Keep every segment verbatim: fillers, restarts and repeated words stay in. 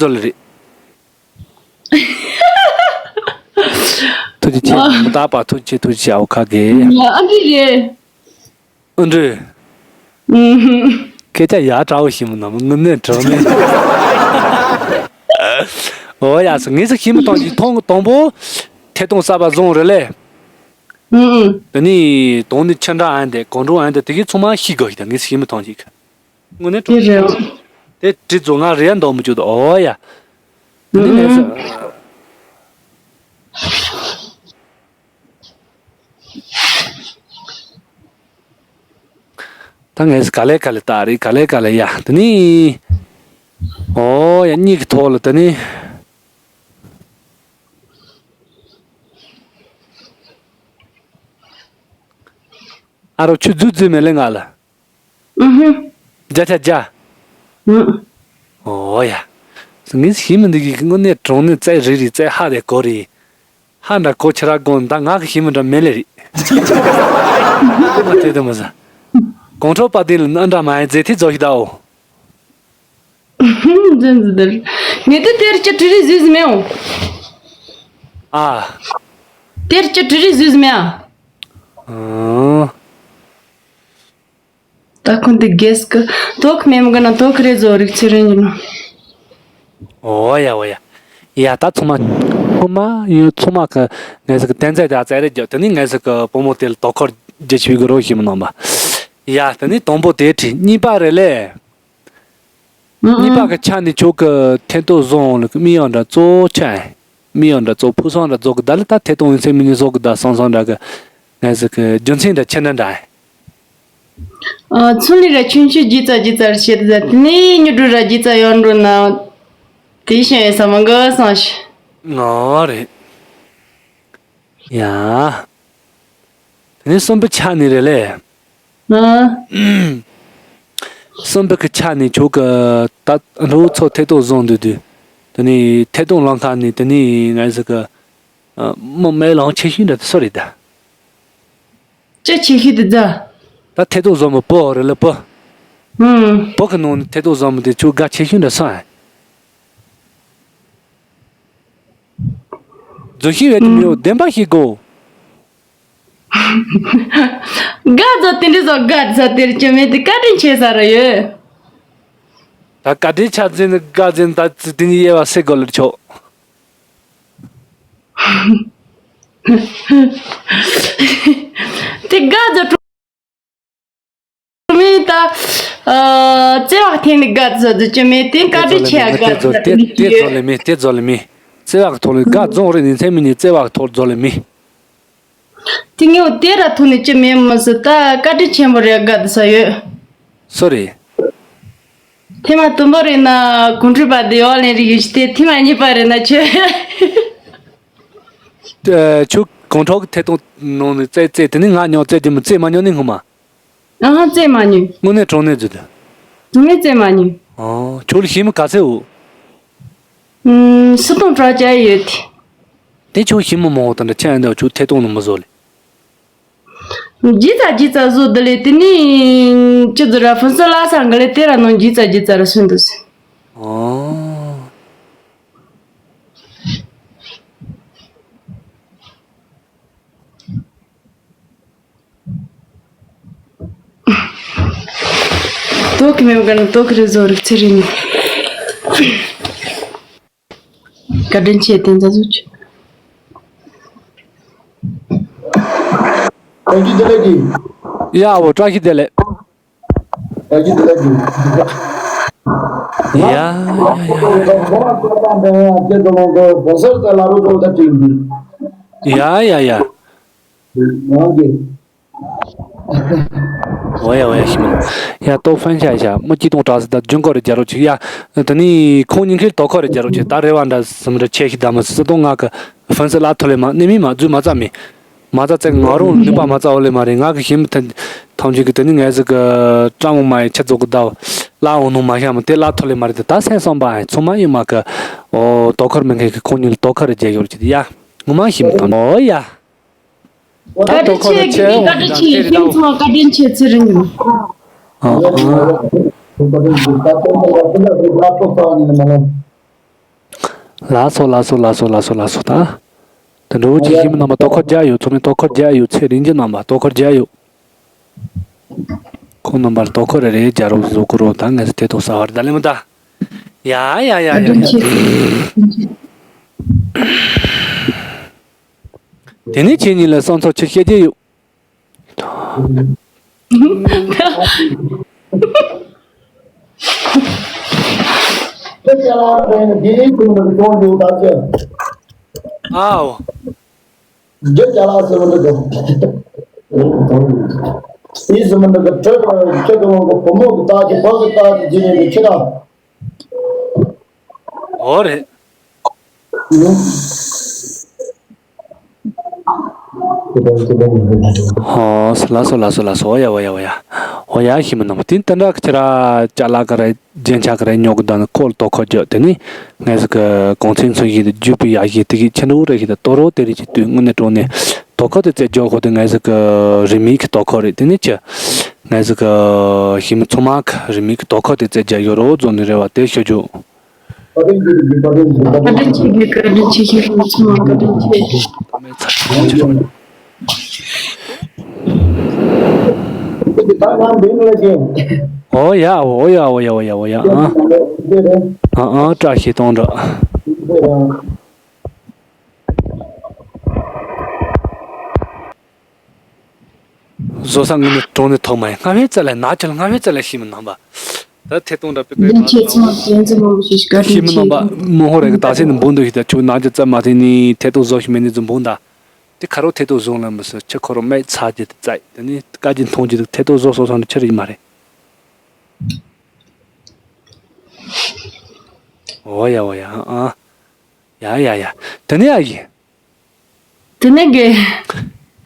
བཟོ་ལེ་རེད། ཐུགས་རྗེ་ཆེ། མི་རྟག་པ་ཐུགས་རྗེ་ཆེ། ཐུགས་རྗེ་ཆེ། ཨའོ་ཁ་གེ། ཨ་འདྲི་རེད། ཨ་འདྲི། ཨུམ། སྐད་ཆ་ཡག་དྲག་པོ་ཞིག་མི་གནང་། དངོས་གནས་དྲང་གནས། ཨོ་ཡ། སུ་ངས་སུ་ཤེས་མི་གཏོང་གི། ཐོང་དང་པོ་ཐད་གཏོང་གསར་པ་བཟུང་རེད་ལེ། ཨུམ་ཨུམ། དེ་ནས་དོང་ནི་ཆ་འདྲ་ཨན་དེ་གོང་འགྲོ་ཨན་དེ་དེ་གའི་ཚང་མ་ཤེས་དགོས་ཤིག་ད་ངས་སུ་ཤེས་མི་གཏོང་གི། དངོས་གནས་དྲང་། དེ་རེད། དེ་དྲི་ཚོ་ང་རེ་ཡ་འདོགས་མི་བཅུག་ད། ཨོ་ཡ། དེ་ནས་ངས་སུ། ད་ངས་ག་ལེ་ག་ལེ་ད་རེད། ག་ལེ་ག་ལེ་ཡ། དེ་ནི། ཨོ་ཡ། གཉིས་ཀྱི་ཐོག་ལ་དེ་ནི། ཨ་རོ་ཆུ་རྫུ་རྫུ་མེད་ལེ་ང་ལ། ཨུ་ཧུ། བརྒྱ་ཆ་བརྒྱ། ཨུ། ཨོ་ཡ། ངས་ཤེས་མི་འདུག་གི། དངོས་གནས་དྲང་གནས་རྩེ་རིག་རིག་རྩེ་ཧ་དེ་གོ་རེད། ཧ་འདྲ་གོ་ཁྱེད་ར་དགོངས། ད་ང་གི་ཤེས་མི་འདྲ་མེད་ལེ་རེད། དེ་དུ་མི་ཟ། གོང་ཁྲོ་པ་དེ་ལ་ཨ་འདྲ་མ་ཡིན་རྫས་ཐིག་རྫོགས་ཤིག་ད་འོ། འཛིན་འཛིན་དེར། ངས་དེ་དེར་ཅི་དྲི་རིགས་ཟིག་མེད་འོ། ཨ། དེར་ཅི་དྲི་རིགས་ཟིག་མེད་ཨ། ཨ། ད་ཁོང་དེ་རྒྱས་ཀི་ཐོག་མེད་མི་ག་ན་ཐོག་རེ་བཟོ་རིག་ཚེ་རིང་ཡིན་ནོ། ཨོ་ཡ་ཨོ་ཡ། ཡ་ད་ཚང་མ། ཚང་མ་ཡོད། ཚང་མ་གི་ངས་ཟིག་གི་བསྟན་རྩིས་དང་རྩེ་རེ་རྒྱབ། དེ་ནི་ངས་ཟིག་གི་བུ་མོ་དེ་ལ་དོ་ཁུར་རྒྱབ་ཆུའི་གི་རོགས་ཞིག་མི་གནང་པ། ཡ་དེ་ནི་དང་པོ་དེ་དྲི། གཉིས་པ་རེ་ལེ། གཉིས་པ་གི་ཆ་ནས་ཁྱོད་གི་ཐད་གཏོང་བཟོ་འོང་ལ་གི་མི་ཡང་འདྲ་གཙོ་ཆ་ཨེ། མི་ཡང་འདྲ་གཙོ་ཕུགས་བསམ་འདྲ་རྫོགས་གི་ད་ལ་ད་ཐད་གཏོང་ཡིན་ཚེ་མི་ཉིད་བཟོ་གི་ད་སང་སང་འདྲ་གི། ངས་ཟིག་གི་རྒྱུ་མཚན་འདྲ་ཆེ་འདྲ་འདྲ་ཨེ། ཨ། ཚོང་ལས་ར་ཆུང་ཆུང་རྗེས་ཙ་རྗེས་ཙར་བྱེད་དུ་ཟ། དེ་ནས་ཉོ་སྒྲུབ་ར་རྗེས་ཙ་ཡོང་འགྲོ་ན། དེ་བཞིན་ཡོད་ས་མང་གི་སང་ཞིག་ང་རེད། ཡ། དེ་ནས་གསུམ་པའི་ཆ་ནས་རེད་ལེ། ཨ། གསུམ་པའི་གི་ཆ་ནས་ཁྱོད་གི་ད་འགྲོ་ཚོ་ཐད་གཏོང་བཟོ་འདུག་དུས། དེ་ནས་ཐད་གཏོང་ལམ་ཁ་ནས་དེ་ནས་ང་ཟིག་གི། ཨ། མི་མེད་ལང་ཆེ་ཤོས་འདྲ་སུ་རེད་ད། ཅི་ཆེ་ཤོས་དེ་ཟ། ད་ཐད་གཏོང་བཟོ་མི་བུ་རེད་ལ་བུ། ཨུམ། བུ་གི་ནང་ནས་ཐད་གཏོང་བཟོ་མི་དེ་ཁྱོད་དགའ་ཆེ་ཤོས་འདྲ་སུ་ཨ། རྫུན་ཤེས་བས་དེ་མི་ཡོང་བདེན་པ་ཤེས་དགོ། དགའ་ཚོ་དེ་འདྲ་ཚོ་དགའ་ཚོ་དེར་ཅི་མེད་དེ་བཀའ་དྲིན་ཆེ་ས་ར་ཡོད། ད་བཀའ་དྲིན་ཆ་འཛིན་ནི་དགའ་འཛིན་ད་དེ་ནི་དབྱེ་བ་སེ་དགོ་ལེར་ཆོག་དེ་དགའ་ཚོ་གྲོ་མི་ད། ཨ། བརྩེ་བ་འཐེན་ནི་དགའ་ཚོ་དེ་ཅི་མེད་དེ་བཀའ་དྲིན་ཆེ་ཡ་དགའ་ཚོ་དེ་དེ་ཚོ་ལས་མེད། དེ་ཚོ་ལས་མེད། བརྩེ་བ་གི་ཐོག་ལས་དགའ་རྫོང་རེ་ནི་མཚན་མི་ནི་བརྩེ་བ་གི་ཐོག་རྫོང་ལས་མེད། དེ་ངས་དེ་ར་ཐུག་ནས་ཅི་མེད་མི་སྲིད་ད་བཀའ་དྲིན་ཆེན་པོ་རེད་དགའ་དུ་ས་ཡོད། སུ་རེད། ཐེངས་མ་དུམ་བུ་རེད་ན་གོང་ཁྲོས་པ་དེ་ཡོག་ལེན་རིགས་ཡོད་ཤི་དེ་ཐེངས་མ་གཉིས་པ་རེད་ན་ཆོས། ཨ། ཁྱོད་གོང་ཁྲོ་གི་ཐད་གཏོང་ནང་ནས་རྩེ་རྩེ་དེ་ནི་ང་ཉོ་རྩེ་དེ་མི་རྩེ་མ་ཉོ་ནི་ངོ་མ། ཨ་ཧ་རྩེ་མ་ཉོས། དངོས་གནས་དྲང་གནས་བརྗོད་དུ། དངོས་གནས་རྩེ་མ་ཉོས། ཨོ། ཁྱོད་ལ་ཞེ་མི་ག་ཚད་འོ། ཨུམ། སུ་དང་དྲག་བྱ་ཡོད་དེ། དེ་ཁྱོད་ཞེ་མི་མང་བོ་དང་འདྲ་ཆ་ཡང་འདྲ་ཁྱོད་ཐད་གཏོང་ནི་མི་བཟོ་ལེ། རྗེས་ཙ་རྗེས་ཙ་བཟོ་དུ་ལེ་དེ་ནི་ཅི་ཟེར་ར་ཕུན་སུ་ལ་སང་ག་ལེ་དེ་ར་ནང་རྗེས་ཙ་རྗེས་ཙ་ར་སུན་དུ་སུན། ཨོ། ཏོག་གི་མེམ་ག་ན་ཏོག་གི་རེ་བཟོ་རིག་ཚེ་རིང་། བཀའ་དྲིན་ཆེ་དེ་འཛའ་བཟོ་ཆེ། བཀྲ་ཤིས་བདེ་ལེགས་ཀྱི། ཡ་འོ་བཀྲ་ཤིས་བདེ་ལེགས། བཀྲ་ཤིས་བདེ་ལེགས་ཀྱི། ཡ་ཡ་ཡ་ཡ། ཡ་ཡ་ཡ། ང་གི། འོ་ཡ་འོ་ཡ་ཤི་མ། ཡ་ཏོ་ཧྥན་ཤ་ཤ་མི་སྐྱིད་གཏོང་དྲག་ཟིག་ད་རྒྱུན་སྐོར་རེ་རྒྱ་རོགས་ཅིག་ཡ། དེ་ནི་ཁོང་ཉིན་ཁེར་ཏོ་ཁོ་རེ་རྒྱ་རོགས་ཅིག་ད་རེ་བ་འདྲ་སུམ་རེ་ཆེ་ཤི་ད་མ་སི་སི་ཏོ་ང་གི་ཧྥན་སི་ལ་ཐོ་ལེ་མ་ནི་མི་མ་རྫུས་མ་ཙ་མི། མ་ཙ་ཙེ་ང་རུང་ནུས་པ་མ་ཙ་འོ་ལེ་མ་རེད། ང་གི་ཤི་མི་ཐན་ཐམས་ཅད་ཀྱི་དེ་ནི་ངས་ཟིག་གི་བཀྲ་མོ་མ་ཡི་ཆ་རྫོགས་གི་ད་ལ་འོ་ནུ་མ་ཤ་མ་དེ་ལ་ཐོ་ལེ་མ་རེད། ད་སེམས་བསམ་པ་ཨེ་ཚོ་མ་ཡི་མ་གི་འོ་ཏོ་ཁོར་མི་མཁན་གི་ཁོང་ཉིན་ཏོ་ཁོར་རེ་རྒྱ་ཡོད་ཅིག་ཡ། ངོ་མ་ཤི་མི་ཐང་འོ་ཡ། བཀའ་དྲིན་ཆེ། བཀའ་དྲིན་ཆེ། ཁྱིམ་ཚང་བཀའ་དྲིན་ཆེ་ཚེ་རིང་། ཨ་ཨ། ལགས་སོ་ལགས་སོ་ལགས་སོ་ལགས་སོ་ལགས་སོ། ད་དེ་འདྲ་བོ་ཅིག་ཞིག་མི་རྣམ་པ་དོ་ཁུར་རྒྱག་ཡོད། ཚང་མས་དོ་ཁུར་རྒྱག་ཡོད། ཚེ་རིང་རྒྱལ་རྣམ་པ་དོ་ཁུར་རྒྱག་ཡོད། ཁོང་རྣམ་པར་དོ་ཁུར་རེ་རེ་རྒྱག་རོགས་བཟོ་དགོས་རོགས། ད་ངས་ཐད་གཏོང་གསར་པ་རེ་ད་ལེན་མི་ད། ཡ་ཡ་ཡ་ཡ་ཡ། བཀའ་དྲིན་ཆེ། དེ་ནས་ཁྱེད་གཉིས་ལ་བསམ་ཚུལ་ཅིག་བཤད་རྒྱུ་ཡོད། ཨའོ། རྒྱུ་ཅ་ལག་ཟེར་བ་འདི་གི། ཨི་ཟེར་བ་འདི་གི་གྲོད་པ་ཁྱེད་ཀྱི་དབང་གི་བུ་མོ་གི་རྟགས་ཀྱི་བུ་གི་རྟགས་ཀྱི་རྗེས་ནས་འདི་ཁྱེད་དང་། འོ་རེད། ཨོ་ལགས་སོ་ལགས་སོ་ལགས་སོ། འོ་ཡ་འོ་ཡ་འོ་ཡ། འོ་ཡ་ཤི་མི་ནམ་དེ་དེ་འདྲ་ཁྱེད་ར་ཅ་ལག་གི་རེད། རྒྱན་ཆ་གི་རེད། ཉོ་གི་དང་ཁོ་ལ་དོ་ཁུར་རྒྱག་དེ་ནི་ངས་ཟིག་གི་གོང་ཚད་མཚོན་བཞིན་དུ་རྒྱུ་སྤུས་ཡག་བཞིན་དེ་གི་ཆེ་འགྲོ་རེ་བཞིན་དུ་དོ་རོ་དེ་རེ་བཞིན་དུ་དངོས་གནས་དྲང་གནས་དོ་ཁུར་དེ་རྩེ་རྒྱག་ཁོ་དེ་ངས་ཟིག་གི་རིན་མེད་ཀྱི་དོ་ཁུར་རེད། དེ་ནི་ཅི་ངས་ཟིག་གི་ཞི་མི་ཚང་མ་གི་རིན་མེད་ཀྱི་དོ་ཁུར་དེ་རྩེ་རྒྱག་ཡོད་རོགས་རྫོང་ནས་རེ་བ་དེ་ཞུ་རྒྱུ། བཀའ་དྲིན་ཆེ་གི་བཀའ་དྲིན་ཆེ་ཞི་མི་ཚང་མ་བཀའ་དྲིན་ཆེ། ཨོ་ཡ་ཨོ་ཡ་ཨོ་ཡ་ཨོ་ཡ་ཨོ་ཡ། ཨ་ཨ་ཨ་བཀྲ་ཤིས་གཏོང་འདྲ། བཟོ་ས་ངོ་མའི་གྲོང་ནས་ཐོག་མ་ཡིན། སྔ་བས་ཙ་ལ་ན་ཆ་ལ་སྔ་བས་ཙ་ལ་ཤི་མི་རྣམ་པ། ད་ཐད་གཏོང་འདྲ་པེ་པེ་ལན་ཆེ་ཚང་བཙན་འཛུལ་མང་པོ་ཞིག་བཀའ་ཤི་དྲིན་མི་རྣམ་པ་ཆེ། མོ་ཧོ་རེ་གི་ད་སེ་ནི་འབུང་འདུག་ཤི་ད་ཆུ་ན་ཆ་ཙ་མ་ཐེ་ནི་ཐད་གཏོང་བཟོ་ཤི་མེད་ནི་ཙུ་འབུང་ད། དེ་ཁ་རོ་ཐད་གཏོང་བཟོ་ལ་མི་སྲིད་ཆུ་ཁོ་རོ་མེད་ཚ་རྒྱུ་དེ་ཙ་ཡི་དེ་ནི་བཀའ་རྒྱུ་མཐོང་རྒྱུ་དེ་ཐད་གཏོང་བཟོ་སོ་སོ་ནི་ཆི་རེ་ཡི་མ་རེད། འོ་ཡ་འོ་ཡ་ཨ། ཡ་ཡ་ཡ། དེ་ནི་ཨ་ཡི། དེ་ནས་དགེ།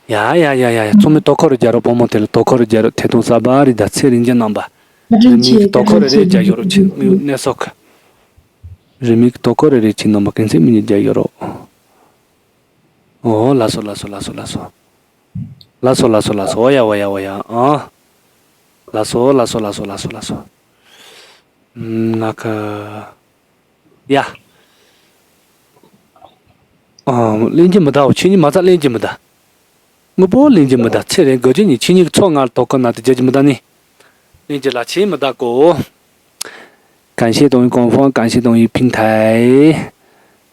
ཡ་ཡ་ཡ་ཡ་ཡ། ཚང་མས་དོ་ཁུར་རྒྱག་རོགས། བུ་མོ་དེ་ལ་དོ་ཁུར་རྒྱག་རོགས། ཐད་གཏོང་གསར་པ་རེད་ད། ཚེ་རིང་རྒྱལ་རྣམ་པ། བཀའ་དྲིན་ཆེ། རིན་མེད་ཀྱི་དོ་ཁུར་རེ་རེ་རྒྱག་ཡོད་རོགས། ཆེ་དངོས་གནས་སོགས། རིན་མེད་ཀྱི་དོ་ཁུར་རེ་རེ་ཆེ་རྣམ་པ་གན་ཚེ་མི་ཉིད་རྒྱག་ཡོད་རོགས། ཨོ་ལགས་སོ་ལགས་སོ་ལགས་སོ་ལགས་སོ། ལགས་སོ་ལགས་སོ་ལགས་སོ། འོ་ཡ་འོ་ཡ་འོ་ཡ་ཨ། ལགས་སོ་ལགས་སོ་ལགས་སོ་ལགས་སོ་ལགས་སོ། ང་ཁ། ཡ། ཨ། ལེན་གྱི་མི་གདའོ། ཁྱེད་གཉིས་མ་རྩ་ལེན་གྱི་མི་གདའ། དངོས་པོ་ལེན་གྱི་མི་གདའ། ཚེ་རིང་དགོས་ཀྱི་ནི་ཁྱེད་གཉིས་ཀྱི་ཚོགས་ང་ལ་དོ་ཁུར་གནང་སྟེ་རྒྱག་གི་མི་གདའ་ནི། ལེན་གྱི་ལ་ཁྱེད་མི་གདའ་གོ། 感谢抖音官方，感谢抖音平台。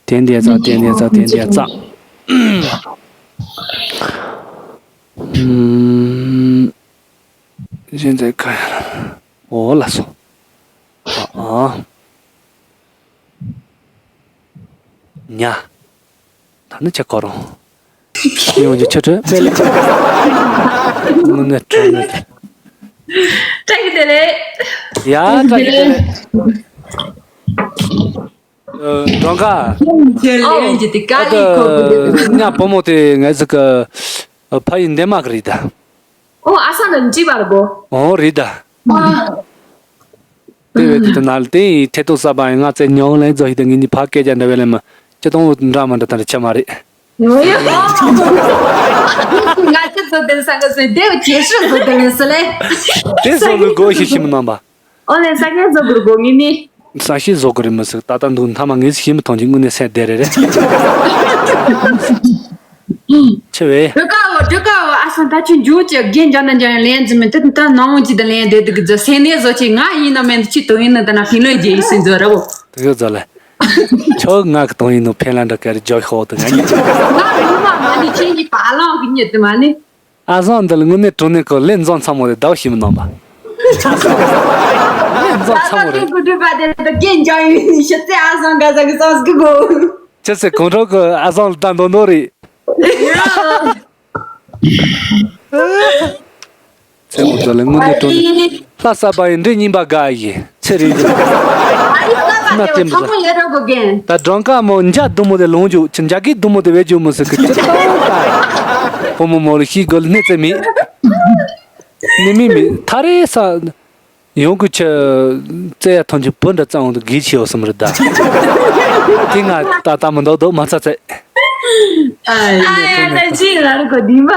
点点赞，点点赞，点点赞。嗯，现在看，哦，拉松。啊。 ཉ། ད་ནི་ཆེ་ཁོ་རང་། ཡོང་རྒྱུ་ཆེ་ཁྲོད་དཔེ་ལེགས། དངོས་གནས་དྲང་གནས། བཀྲ་ཤིས་བདེ་ལེགས། ཡ་བཀྲ་ཤིས་བདེ་ལེགས། ཨ། འགྲོ་ག་ཁྱེད་ལན་གྱི་དེ་ཀ་ལི་ཁོ་གི་དེ། ཉ་བུ་མོ་དེ་ངས་ཟིག་གི་ཕ་ཡི་འདན་མ་གི་རེད་ད། ཨོ་ཨ་ས་ནི་འདྲི་བར་གོ། ཨོ་རེད་ད། ཨ། དེ་བས་དེ་ན་ལ་དེ་ཡི་ཐད་གཏོང་གསར་པ་ཡིན། ང་ཚེ་ཉོ་ལེན་བཟོ་ཞིག་དང་ངེད་གཉིས་ཕ་སྐད་ཆ་འདྲ་བས་ལེན་མ། ཅི་གཏོང་འདྲ་མ་འདྲ་དང་འདྲ་ཆ་མ་རེད། ཡོ་ཡོ། ང་ཚེ་བཟོ་དེ་ས་ག་ཟེ་དེ་བ་ཁྱེད་ཤི་བཟོ་དེ་ལེན་སི་ལེ། དེ་བཟོ་ལུ་གོ་ཤི་ཤི་མི་རྣམ་པ། ཨོ་ལེན་ས་ངས་བཟོ་དགོས་གོ་ངེད་གཉིས། ས་ཤི་བཟོ་དགོས་རེད་མི་སྲིད། ད་ལྟ་འདུག་མཐའ་མ་ངེས་ཤི་མི་ཐོན་གྱི་དངོས་གནས་སེ་བདེ་རེད་རེད། ཆེ་བས། འགྲོ་ཀ་བོ་འགྲོ་ཀ་བོ་ཨ་སང་ད་ཁྱོད་འཇུག་ཅི་རྒན་འཇག་ན་འཇག་ཡང་ལན་ཟིན་མི་དེ་ད་ནང་འོང་ཅི་ད་ལན་བསྡད་འདུག་གི་ཟེར་སེམས་ནས་བཟོ་ཅི་ང་ཡིན་ན་མེད་ན་ཅི་དོ་ཡིན་ན་ད་ན་ཕིན་ལོས་རྒྱལ་ཡིན་སེམས་བཟོ་ར་བོ། དེ་གི་བཟོ་ལེ། ཁྱོད་ང་གི་དོ་ཡིན་ནོ་ཕན་ལ་འདྲ་ག་རེ་འཇོག་ཤོག་དེ་ང་ཡིན། ང་ཡིན་མ་མ་ནི་ཁྱེད་ཉིད་པ་ལང་གི་ཉིད་དེ་མ་ནི། ཨ་སང་འདི་ལ་དངོས་གནས་དྲང་གནས་ཁོ་ལན་འཛོམས་ཚང་མོ་དེ་ཟླ་བ་ཤི་མི་ནང་པ། ལན་འཛོམས་ཚང་མོ་རེད། ད་ད་ཀུ་ཀུ་ཀུ་པ་དེ་ད་རྒན་འཇག་ཡིན་ཤི་ཚེ་ཨ་སང་ག་ས་གི་སང་སྐུ་གོ། ཁྱེད་ཚེ་གོང་གྲོགས་ཀྱི་ཨ་སང་ལ་ད་འདོན་འདོན་རེད། ཚེ་ཁོ་ཚོ་ལ་དངོས་གནས་དྲང་གནས་ལྷ་ས་པ་ཡི་འདྲེ་རྙིང་པ་དགའ་ཡི་ཚེ་རིང་གི་ན་སྟེ་མི་ཟ། ད་སྦྲང་དཀར་མོ་འཇའ་དུ་མོ་དེ་ལོང་རྒྱུ་ཁྱི་འཇའ་གི་དུ་མོ་དེ་བེད་རྒྱུ་མི་སྲིད་གི་ཅི་ལྟ་བ་ད་བུ་མོ་མོ་ལ་ཤི་དགོས་ལ་སྣེ་རྩེ་མེད་ནི་མི་མི་ཐ་རེ་ས། ཡོང་གི་ཆུ་རྩེ་ཡ་ཐོན་གྱི་བུ་འདྲ་གཙང་བོ་འདུག་གི་ཆེ་བ་སུམ་རི་ད། དེ་ང་ད་ད་མི་འདོག་འདོག་མ་ཚ་ཚེ། ཨ་ཡ་ད་ཅི་ང་ར་གོ་དིན་པ།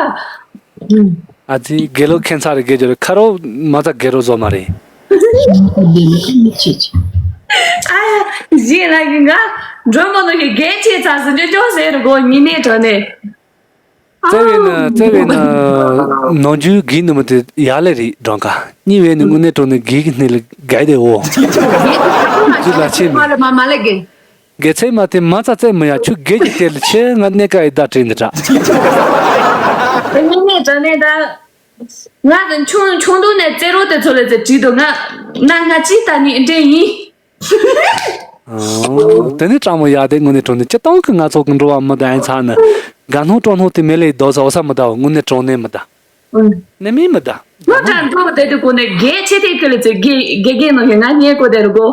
ཨ་ཙི་དགེ་ལོ་ཁྱད་མཚར་རེ་དགེ་སྦྱོར་ཁ་རོ་མ་ཚ་དགེ་རོ་བཟོ་མ་རེད། ཨ་ཡ། གཞན་ལ་གི་ང་མགྲོན་མོ་ནོ་གི་རྒན་ཆེ་ཚ་སུ་འཇོ་ཅོ་ཟེར་གོ་ཉི་ནས་དྲོ་ནས། བཙལ་བས་ན་བཙལ་བས་ན་ནམ་རྒྱུན་གིས་ནི་མི་དེ་ཡག་ལེ་རེད་སྒྲོལ་དཀར། གཉིས་བས་ནི་དངོས་གནས་དྲང་གནས་གིས་གི་སྣེ་ལ་དགའ་དེ་འོ། ཅི་ལ་ཆེ་མི། མ་ལ་མ་མ་ལ་གི། དགེ་ཚེ་མ་དེ་མ་རྩ་རྩེ་མི་ཡ་ཁྱོད་དགེ་གི་དེ་ལ་ཆེ་ང་གནས་ཀ་ཡི་བརྡ་དྲན་འདི་དྲ། དངོས་གནས་དྲང་གནས་ད། ང་དང་ཆུང་ཆུང་དུས་ནས་རྩེད་རོགས་དེ་ཚོ་ལས་ཚེ་བྲིས་འདུག་ང་ང་ང་ཅི་ལྟ་ནི་འདྲེ་ཡིན། ཨོ། དེ་ནི་སྤྲང་མོ་ཡག་དེ་དངོས་གནས་དྲང་གནས་སྤྱི་བཏང་གི་ང་ཚོ་གི་འགྲོ་བ་མི་ད་ཡིན་ཚ་ནི། དགའ་སྣང་སྤྲོ་སྣང་དེ་མེད་ལས་ལྡོག་ས་འོ་ས་མི་ད་འོ་དངོས་གནས་དྲང་གནས་མི་ད། ནི་མི་མི་ད། ང་དྲང་འགྲོ་བ་དེ་དུ་གོ་ནས་དགེ་ཆེ་དེ་ཁི་ལ་ཚེ་དགེ་དགེ་རྒན་ནང་གི་ང་ཉེ་གོ་དེ་རུ་གོ།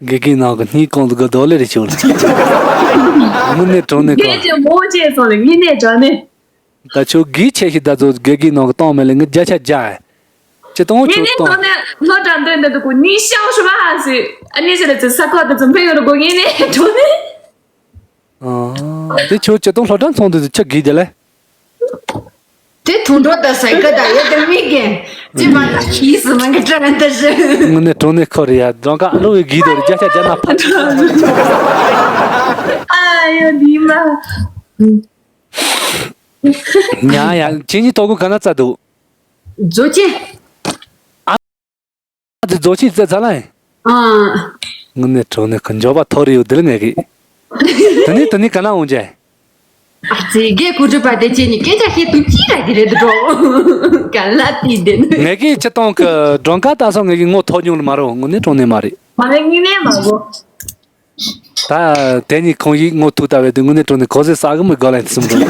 དགེ་རྒན་ནང་གི་སྣེ་གང་དུ་གི་རྡོ་ལེ་རེ་བྱུང་ལ། དངོས་གནས་དྲང་གནས་གོ། དགེ་ཆེ་མོ་ཆེ་སོང་ལ་དངོས་གནས་དྲང་གནས། ད་ཆོ་དགེ་ཆེ་ཞིག་ད་ཚོ་དགེ་རྒན་ནང་གི་གཏོང་མེད་ལ་ངི་བརྒྱ་ཆ་བརྒྱ། ཅི་གཏོང་ངས་ཆོ་ནི་གཏོང་། ཐོག་ནས་ལྷོ་དྲ་འདོན་འདི་འདུག་གོ་ཉིན་ཤང་ཧྲུ་བ་ཧ་སི། ཨ་ནི་ཞི་ལ་ཚི་ས་ཁོ་དུ་ཚི་འཕེན་ཡོད་གོ་ངས་ནི་ཐོག་ནས། ཨ། དེ་ཆོ་ཅི་གཏོང་ལྷོ་དྲ་ཚོང་དུ་ཆ་དགེ་རྒྱ་ལེ། དེ་ཐུང་འགྲོ་ད་སའི་ཀ་ད་ཡོད་དེ་མི་རྒན། ཅི་མ་ད་ཁྱིས་སི་མ་གི་དྲ་འདི་ཞི། དངོས་གནས་དྲང་གནས་ཁོ་རེ་ཡ་སྒྲོལ་དཀར་ཨ་ལོ་བའི་དགེ་དོ་རེ་བརྒྱ་ཆ་བརྒྱ་ན་ཕ། ཨ་ཡོ་འདི་མ། ཉ་ཡ་ཁྱེད་གཉིས་ཐོག་གུ་ག་ན་བཙའ་འདུག་རྫོགས་ཆེན། ཨ་ཙི་རྫོགས་ཆེན་བཙའ་ཚ་ལ་ཡིན། ཨ། དངོས་གནས་དྲང་གནས་ཁོ་འབྱོར་པ་ཐོར་ཡོད་དེ་ལ་ངས་གི། དེ་ནས་དེ་ནས་ག་ན་འོང་ཅེ། ཨ་ཙི་རྒན་ཁོ་གྲུབ་པ་དེ་ཁྱེད་གཉིས་སྐད་ཆ་བཤད་དུས་ཅི་ར་གི་རེད་འགྲོ། ག་ལ་དེ་དེ་ནས། ངས་གི་སྤྱི་བཏང་གི་སྒྲོལ་དཀར་ད་སོང་ངས་གི་ངོ་ཐོག་ཉུང་ལ་མ་རོ་དངོས་གནས་དྲང་གནས་མ་རེད། མ་རེད་དངོས་གནས་མ་གོ། ད་དེ་ནི་ཁོང་ཡིག་ངོ་ཐུག་ལྟ་བའི་དུས་དངོས་གནས་དྲང་གནས་གོ་སེ་ས་གི་མི་དགོས་ལན་གསུམ་འགྲོ།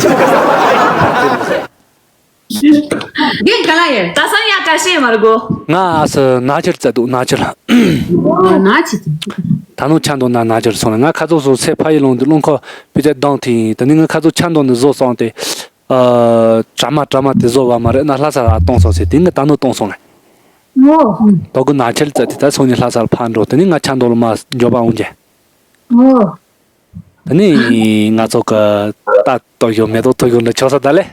རྒན་ག་ལ་ཡོད། ད་སང་ཡ་བཀྲ་ཤིས་མར་གོ། ང་ཨ་སི་ནག་ཆུར་བཙའ་འདུག་ནག་ཆུར། ཨ་ནག་ཆུ། ད་ནུ་ཆ་འདོན་ན་ནག་ཆུར་སོང་ལ་ང་ཁ་ཚོགས་སུ་སེ་ཕ་ཡི་ལུང་དུ་རླུང་འཁོར་པི་ཙེ་གདོང་ཐིང་དེ་ནི་ང་ཁ་ཚོགས་ཆ་འདོན་ནི་བཟོ་སོང་སྟེ། ཨ། གྲ་མ་གྲ་མ་དེ་བཟོ་བ་མ་རེད་ན་ལྷ་ས་ལ་གཏོང་སོང་ཟེར་དེ་ང་ད་ནུ་གཏོང་སོང་ལ། ཨོ། དོ་གུ་ནག་ཆུར་བཙའ་དེ་ད་སོང་ནི་ལྷ་ས་ལ་ཕར་འགྲོ་དེ་ནི་ང་ཆ་འདོན་ལ་མ་འཇོག་པ་འོང་ཅེ། ཨོ། ད་ནི་ང་ཚོ་གི་རྟ་ཐོ་ཡོ་མེ་ཏོག་ཐོ་ཡོ་འདྲ་ཆོག་ས་ད་ལེ།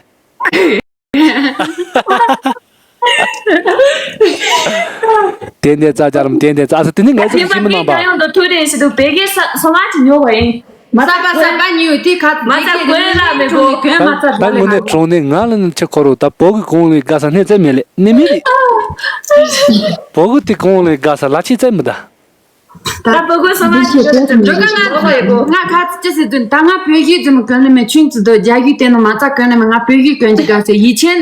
ཏན་ཏན་རྩ་རྒྱ་རམ་ཏན་ཏན་རྩ་ས་དེ་ནི་ངས་ཚོ་ཤེས་མི་ནང་པ། ཡོང་དུ་ཐུག་རེ་ཞིག་ཏུ་བེ་གེ་ས་སོ་མ་ཅི་ཉོ་བ་ཡིན། མ་ས་པ་ས་པ་ཉུ་ཏི་ཁ་མ་ས་གོན་ལ་མེ་གོ་གོན་མ་ས་ད་དངོས་གནས་དྲང་གནས་ང་ལ་ནི་ཆེ་ཁོ་རོ་ད་བོ་གི་གོང་ལས་དགའ་ས་སྣེ་རྩེ་མེད་ལེ་ནི་མི་རེད། བོ་གི་དེ་གོང་ལས་དགའ་ས་ལ་ཆེ་རྩེ་མི་ད། ད་བོད་གོས་སོ་མ་ཞིག་འགྲོ་ག་ང་ལོ་ཡོད་གོ། ང་ཁ་ཅི་སི་དུན་ད་ང་བོད་ཡིག་ཙམ་གོན་ལེ་མེ་ཆུན་ཙི་དོ་རྒྱ་ཡིག་དེ་ནོ་མ་ཙ་གོན་ལེ་མེ་ང་བོད་ཡིག་གོན་གྱི་ག་སེ་ཡི་ཆེན་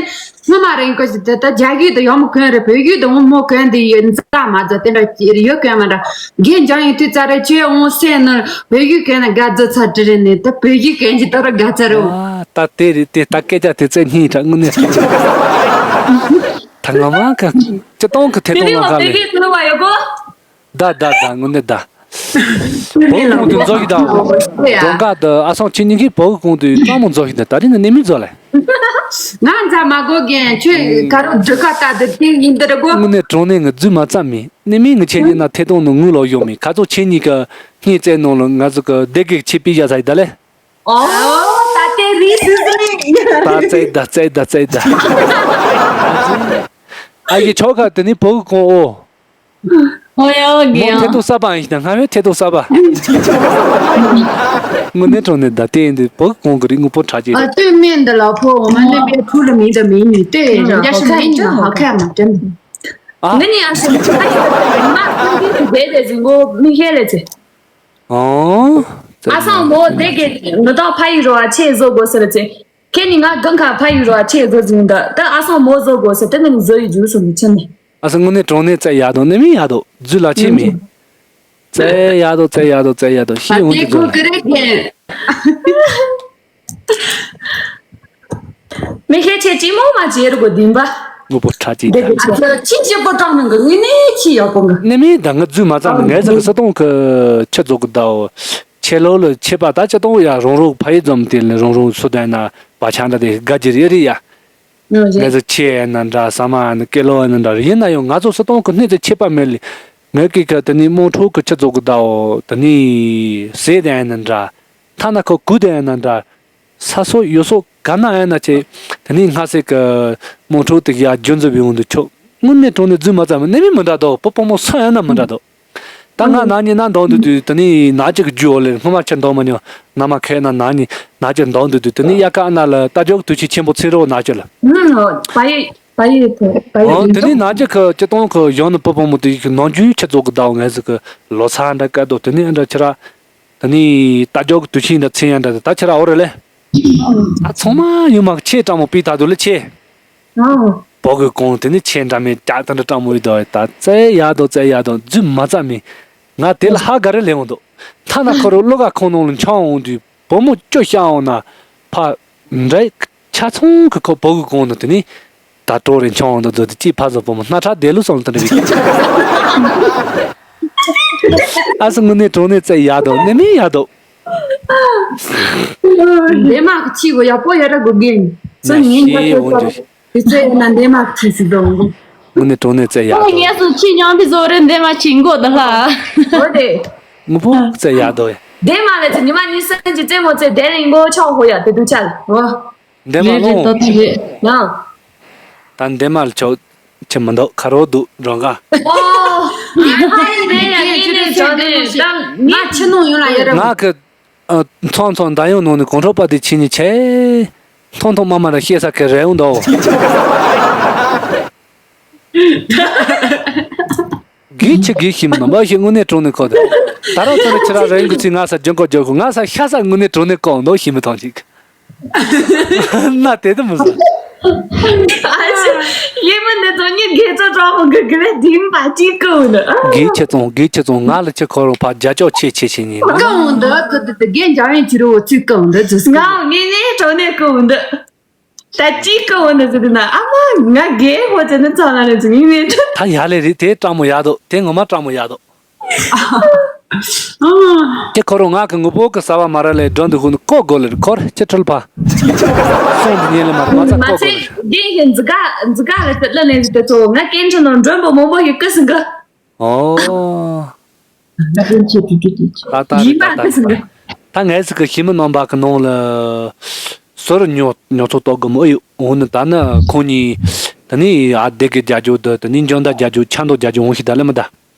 སྔོན་མ་རིང་གོ་ཞིག་དེ་ད་རྒྱ་ཡིག་དོ་ཡོ་མོ་གོན་རེ་བོད་ཡིག་དོ་འོ་མོ་གོན་དེ་ཡོད་ཙ་མ་ཙ་དེ་འདྲ་ཡོད་གོན་མ་འདྲ་རྒན་འཇང་ཡིན་དུས་ཙ་རེ་ཆོས་འོང་སེ་ནོ་བོད་ཡིག་གོན་ལེ་དགའ་ཙི་ཚ་དྲི་རེ་ནི་ད་བོད་ཡིག་གོན་གྱི་ད་ར་དགའ་ཙ་རེ་འོ། ཨ་ད་དེ་རེད་དེ་ད་སྐད་ཆ་དེ་ཙེ་སྙིང་ཁྲག་དངོས་གནས་ད་ང་མ་ག་ཅི་གཏོང་གི་ཐེ་གཏོང་ལ་ག་ལེ། བོད་ཡིག་ལ་ཡོད་གོ། ད་ད་ད་དངོས་གནས་ད། བོད་གོང་དུ་མཛོ་ཡི་དང་། རྫོང་ཁ་དུ་ཨ་སང་ཁྱེད་གཉིས་ཀྱིས་བོད་གོང་དུ་གཙང་མོ་མཛོ་ཡི་དང་ད་རིང་ནི་ནི་མི་མཛོ་ལེ། ང་འཛའ་མ་གོ་གན་ཁྱོད་ག་རོ་འདྲུ་ཁ་ལྟ་དུ་དེ་ཡིན་འདི་ར་གོ། དངོས་གནས་དྲང་གནས་ངི་རྫུན་མ་རྩ་མེད་ནི་མི་ངི་ཆེ་ཉིད་ན་ཐེ་གཏོང་ནི་ངུ་ལོ་ཡོང་མི་ཁ་ཚོ་ཁྱེད་གཉིས་ཀྱི་སྙིང་བཙན་ནང་ལ་ང་ཚོ་གི་བདེ་གེགས་ཆེ་པི་ཡ་ས་ཡི་ད་ལེ། ཨོ། ད་དེ་རིགས་སུ་སུ་རེད། ད་བཙལ་ད་བཙལ་ད་བཙལ་ད། ཨ་ཡི་ཆོ་ག་དེ་ནི་བོད་གོང་ཨོ། ཨོ་ཡ་ཨོ་གི་མོ་ཡ། ཐེ་ཏོ་ས་པ་ཡིན་ན་ང་བས་ཐེ་ཏོ་ས་པ། དངོས་གནས་དྲང་གནས་ད་ལྟའི་འདི་བོད་གོང་གི་རིགས་དངོས་པོ་གྲགས་ཅིག་ཨ་རེད། ལྟོས་མེད་འདི་ལ་ཕོ་འོ་མ་ནི་པའི་ཕུ་ལ་མིན་ད་མིན་ནི་ལྟོས་ཡ་ཤི་མིན་ནི་ཧ་ཁ་མ་དྲན། ཨ། ནི་ནི་ཨ་ཤི་ཁ་ཡི་མ་ཁུ་གི་དེ་དེ་ཟིན་གོ་མི་ཁེ་ལེ་ཚེ། ཨོ། ཨ་སང་མོ་དེ་གི་ནི་ཏོ་ཕ་ཡི་རོ་ཨ་ཆེ་བཟོ་དགོས་ཟེར་ཚེ། ཁྱེད་ནི་ང་གང་ག་ཕ་ཡུལ་རོ་ཆེ་བཟོ་ཟིན་ད་ད་ཨ་སང་མོ་བཟོ་དགོས་ཟེར་དེ་ནི་བཟོ་ཡི་རྒྱུ་སོ་མི་ཆེ་ནི། ཨ་སང་དངོས་གནས་དྲང་གནས་བཙལ་ཡག་དང་གནས་མིན་ཡག་དང་རྫུ་ལ་ཆེ་མིན། བཙལ་ཡག་དང་བཙལ་ཡག་དང་བཙལ་ཡག་དང་ཤི་ཡོང་གི་བཟོ། མི་ཤེས་ཆེ་ཅི་མོ་མ་བྱེད་རུ་གོ་ལྡིང་པ། དངོས་པོ་ཁྲ་ཅིག་ད། ཨ་ཚོ་ཅི་ཅི་པོ་གྲོགས་མིན་གི་དངོས་གནས་ཆེ་ཡག་པོ་གི། གནས་མིན་ད་ང་རྫུ་མ་བཙལ་ནི་ངས་ཟེར་སུ་གཏོང་གི་ཆེ་བཟོ་གི་ད་འོ། ཆེ་ལོ་ལ་ཆེ་པ་ད་ཅི་གཏོང་ཡ་རང་རང་ཕ་ཡི་འཛོམས་དེ་ལ་རང་རང་སུ་དེ་ན་བ་ཆང་ད་དེ་དགའ་རྒྱུ་རེད་རེད་ཡ། ངས་ཟེར་ཆེ་ཡ་ན་འདྲ་ས་མ་ཡ་ན་ཀེ་ལོ་ཡ་ན་འདྲ་ཡིན་ན་ཡང་ང་ཚོ་སུ་གཏོང་གི་གནས་ཚུལ་ཆེ་པ་མེད་ལ། ངས་ཀི་ཁ་དེ་ནི་དམངས་ཁྲོད་ཀྱི་ཆུ་བཙོག་གི་ཟླ་འོ་དེ་ནི་ཟས་དེ་ཡ་ན་འདྲ། ཐ་ན་ཁོ་གུ་དེ་ཡ་ན་འདྲ། ས་སོགས་ཡོ་སོགས་ག་ན་ཡ་ན་ཆེ། དེ་ནི་སྔ་སེ་གི་དམངས་ཁྲོད་དེ་ཡ་རྒྱུ་འཛི་བའི་འོང་དུ་ཆོག་དངོས་གནས་དྲང་གནས་རྫུན་མ་བཙལ་མི་གནས་མིན་མི་འདྲ་དོ་པོ་པོ་མོ་ས་ཡ་ན་མི་འདྲ་དོ། ད་ང་ན་ནི་ན་འདང་འདུག་དུས་དེ་ནི་ན་གཅིག་རྒྱུ་འོ་ལེ་སྔོན་མ་ཁྱེད་འདང་མ་མྱོང་ན་མ་ཁའི་ན་ན་ནི་ན་གཅིག་འདང་འདུག་དུས་དེ་ནི་ཡ་ཀ་ཨ་ན་ལ་རྟ་རྒྱུག་དུས་ཆེན་ཆེན་པོ་ཚིག་རོགས་ན་གཅིག་ལ། ཨུམ། བ་ཡི་བ་ཡི་བ་ཡི་ཨོ་དེ་ནི་ན་གཅིག་གི་སྤྱི་སྟོང་གི་གཞུང་ནི་བུ་བུ་མོ་དེ་ཡིག་གི་ནང་རྒྱུན་ཁྱེད་ཚོ་གི་ཟླ་བ་ངལ་ཟིག་གི་ལོ་ཚ་འདྲ་བཀལ་འདུག་དེ་ནི་ཨ་འདྲ་ཁྱེད་ར་དེ་ནི་རྟ་རྒྱུག་དུས་ཆེན་འདྲ་ཚེ་ཡང་འདྲ་དེ་ད་ཁྱེད་ར་འོ་རེ་ལེ། ད་ཚང་མ་ཡོད་མ་ཆེ་སྤྲང་མོ་པི་ད་དུ་ལེ་ཆེ། ཨོ། བོ་གི་གོང་དེ་ནི་ཆེ་འདྲ་མེད་ཀྱག་དེ་འདྲ་སྤྲང་མོ་ཡོད་དོ་ད་བཙལ་ཡག་དོ་བཙལ་ཡག་དོ་རྫུན་མ་རྩ་མེད། ང་དེ་ལ་ཧ་ག་རེ་ལས་འོང་དོ། ཐ་ན་ཁོ་རོ་བློ་ག་ཁོང་ནང་ལ་འཆང་འོང་དུས་བུ་མོ་ཅོ་ཤ་འོང་ན་ཕ་འདྲ་ཆ་ཚང་གི་ཁོ་བོ་གི་གོང་དུ་དེ་ནི་ད་དྲོ་རེ་འཆང་འོང་དོ་དོ་དེ་ཅི་ཕ་བཟོ་བུ་མོ་སྣ་ཁྲག་དེ་ལུ་སོང་དེ་འདྲ་གི། ཨ་སི་དངོས་གནས་དྲང་གནས་བཙལ་ཡག་དོ་ནི་མིན་ཡག་དོ། འདས་མ་གི་ཁྱི་གོ་ཡག་པོ་ཡ་ར་གོ་རྒན། སོ་ཉིན་ཡག་ཤེས་འོང་དུས། དེ་ཚོ་ཡིན་ན་འདས་མ་ཁྱི་ཞིག་དང་། དངོས་གནས་དྲང་གནས་བཙལ་ཡག་ཨོ་དོ། ངས་སུ་ཁྱི་ཉང་པི་བཟོ་རེ་འདས་མ་ཁྱི་མགོ་དང་ལྷ། ཨོ་དེ། ངུ་པོ་བཙལ་ཡག་དོ། འདས་མ་ལས་ཚེ་ཉི་མ་ཉི་སེ་ཅི་རྩེད་མོ་རྩེ་དེ་ལས་མགོ་ཆག་ཧོ་ཡ་དེ་དུ་ཆལ་ཨོ། འདས་མ་རེད་རེད་ལོང་། ད་ད་རེད། ཡང་། ད་འདས་མ་ལ་ཆོག་ཆེ་མི་འདུག་ཁ་རོག་འདུག་རང་ག་ཨོ། ཨ་ཧ་ཡི་རེད་ཡ་ཡི་རེད་ཆོག་དེ་ད་ང་ཆེ་ནོ་ཡོང་ལ་ཡ་ར། ང་གི་ཨ། ཚང་ཚང་འདར་ཡོང་ནང་ནས་གོང་ཁྲོ་པ་དེ་ཕྱིན་ནས་ཆེ། ཐོང་ཐོང་མ་མ་ར་ཤེས་ས་ཁེ་རེ་ཡོང་དོ། དགེ་ཆེ་དགེ་ཤི་མི་ནོ་མ་ཤི་དངོས་གནས་དྲང་གནས་ཁོ་དེ། ད་རང་ཚོ་ནི་ཁྱེད་རང་རེ་འགུལ་ཚིག་ང་ས་ཇོན་ཀོ་ཇོ་ཁུ་ང་ས་ཤ་ས་དངོས་གནས་དྲང་གནས་ཁོ་འདོ་ཤི་མི་ཐང་ཅིག་ན་དེ་དུ་མི་ཟ། ཨ་ཤ། ཡེ་མི་འདི་ཚོ་གཉིས་དགེ་ཚོ་གྲོགས་མོ་གི་གི་རེ་དིམ་པ་ཅིག་ཀུ་འདི། དགེ་ཆེ་ཙང་དགེ་ཆེ་ཙང་ང་ལ་ཆེ་ཁོ་རང་ཕ་རྒྱ་ཅོག་ཆེ་ཆེ་ཆེ་ཉིན། ཀུ་འདི་ཀུ་འདི་དགེ་འཇམ་ཡིན་ཅི་རུ་ཚུགས་ཀུ་འདི་ཚུགས་ཀུ། ང་ངེ་ནེ་གྲོགས་ནེ་ཀུ་འདི། ད་ཅིག་ཀུ་འདི་ཟེར་ན་ཨ་མ་ང་དགེ་ཧོ་ཅེ་ནི་ཚང་ལ་རེ་ཚུགས་ངེ་ནེ། ད་ཡ་ལེ་རེད་དེ་སྤྲང་མོ་ཡག་དོ་དེ་ངོ་མ་སྤྲང་མོ་ཡག་དོ། ཁྱེད་ཁོ་རང་ང་གི་ངུ་པོ་གི་ས་བ་མ་ར་ལས་སྒྲོན་དུ་ཧུ་ནི་ཀོ་གོ་ལེར་འཁོར་ཁྱེད་ཁྲོལ་ཕ། སོང་དུ་ཉེ་ལེ་མ་ར་མ་ཚ་ཀོ་གོ་ལེར། རྒན་ཧེ་འཛི་ག་འཛི་ག་ལ་ཏི་ལ་ལེན་ཟི་ཏི་ཚོ་ང་སྐད་འཕྲིན་ནང་མགྲོན་པོ་མང་པོ་ཡི་ཀི་སི་འགི། ཨོ། ད་ད་རེད་ད་ད་རེད་ད། ད་ངས་ཟི་གི་ཞི་མི་རྣམ་པ་གི་ནང་ལ། སོ་རུ་ཉོ་ཉོ་ཚོགས་གཏོགས་གི་མོ་ཡོད་འོང་ནི་ད་ནི་ཁོང་གཉིས། ད་ནི་ཨ་སྡེ་གི་རྒྱ་ཇོ་དུ་ད་ནི་འཇོན་ད་རྒྱ་ཇོ་ཆ་མདོ་རྒྱ་ཇོ་འོང་ཞིག་ད་ལེ་མི་ད།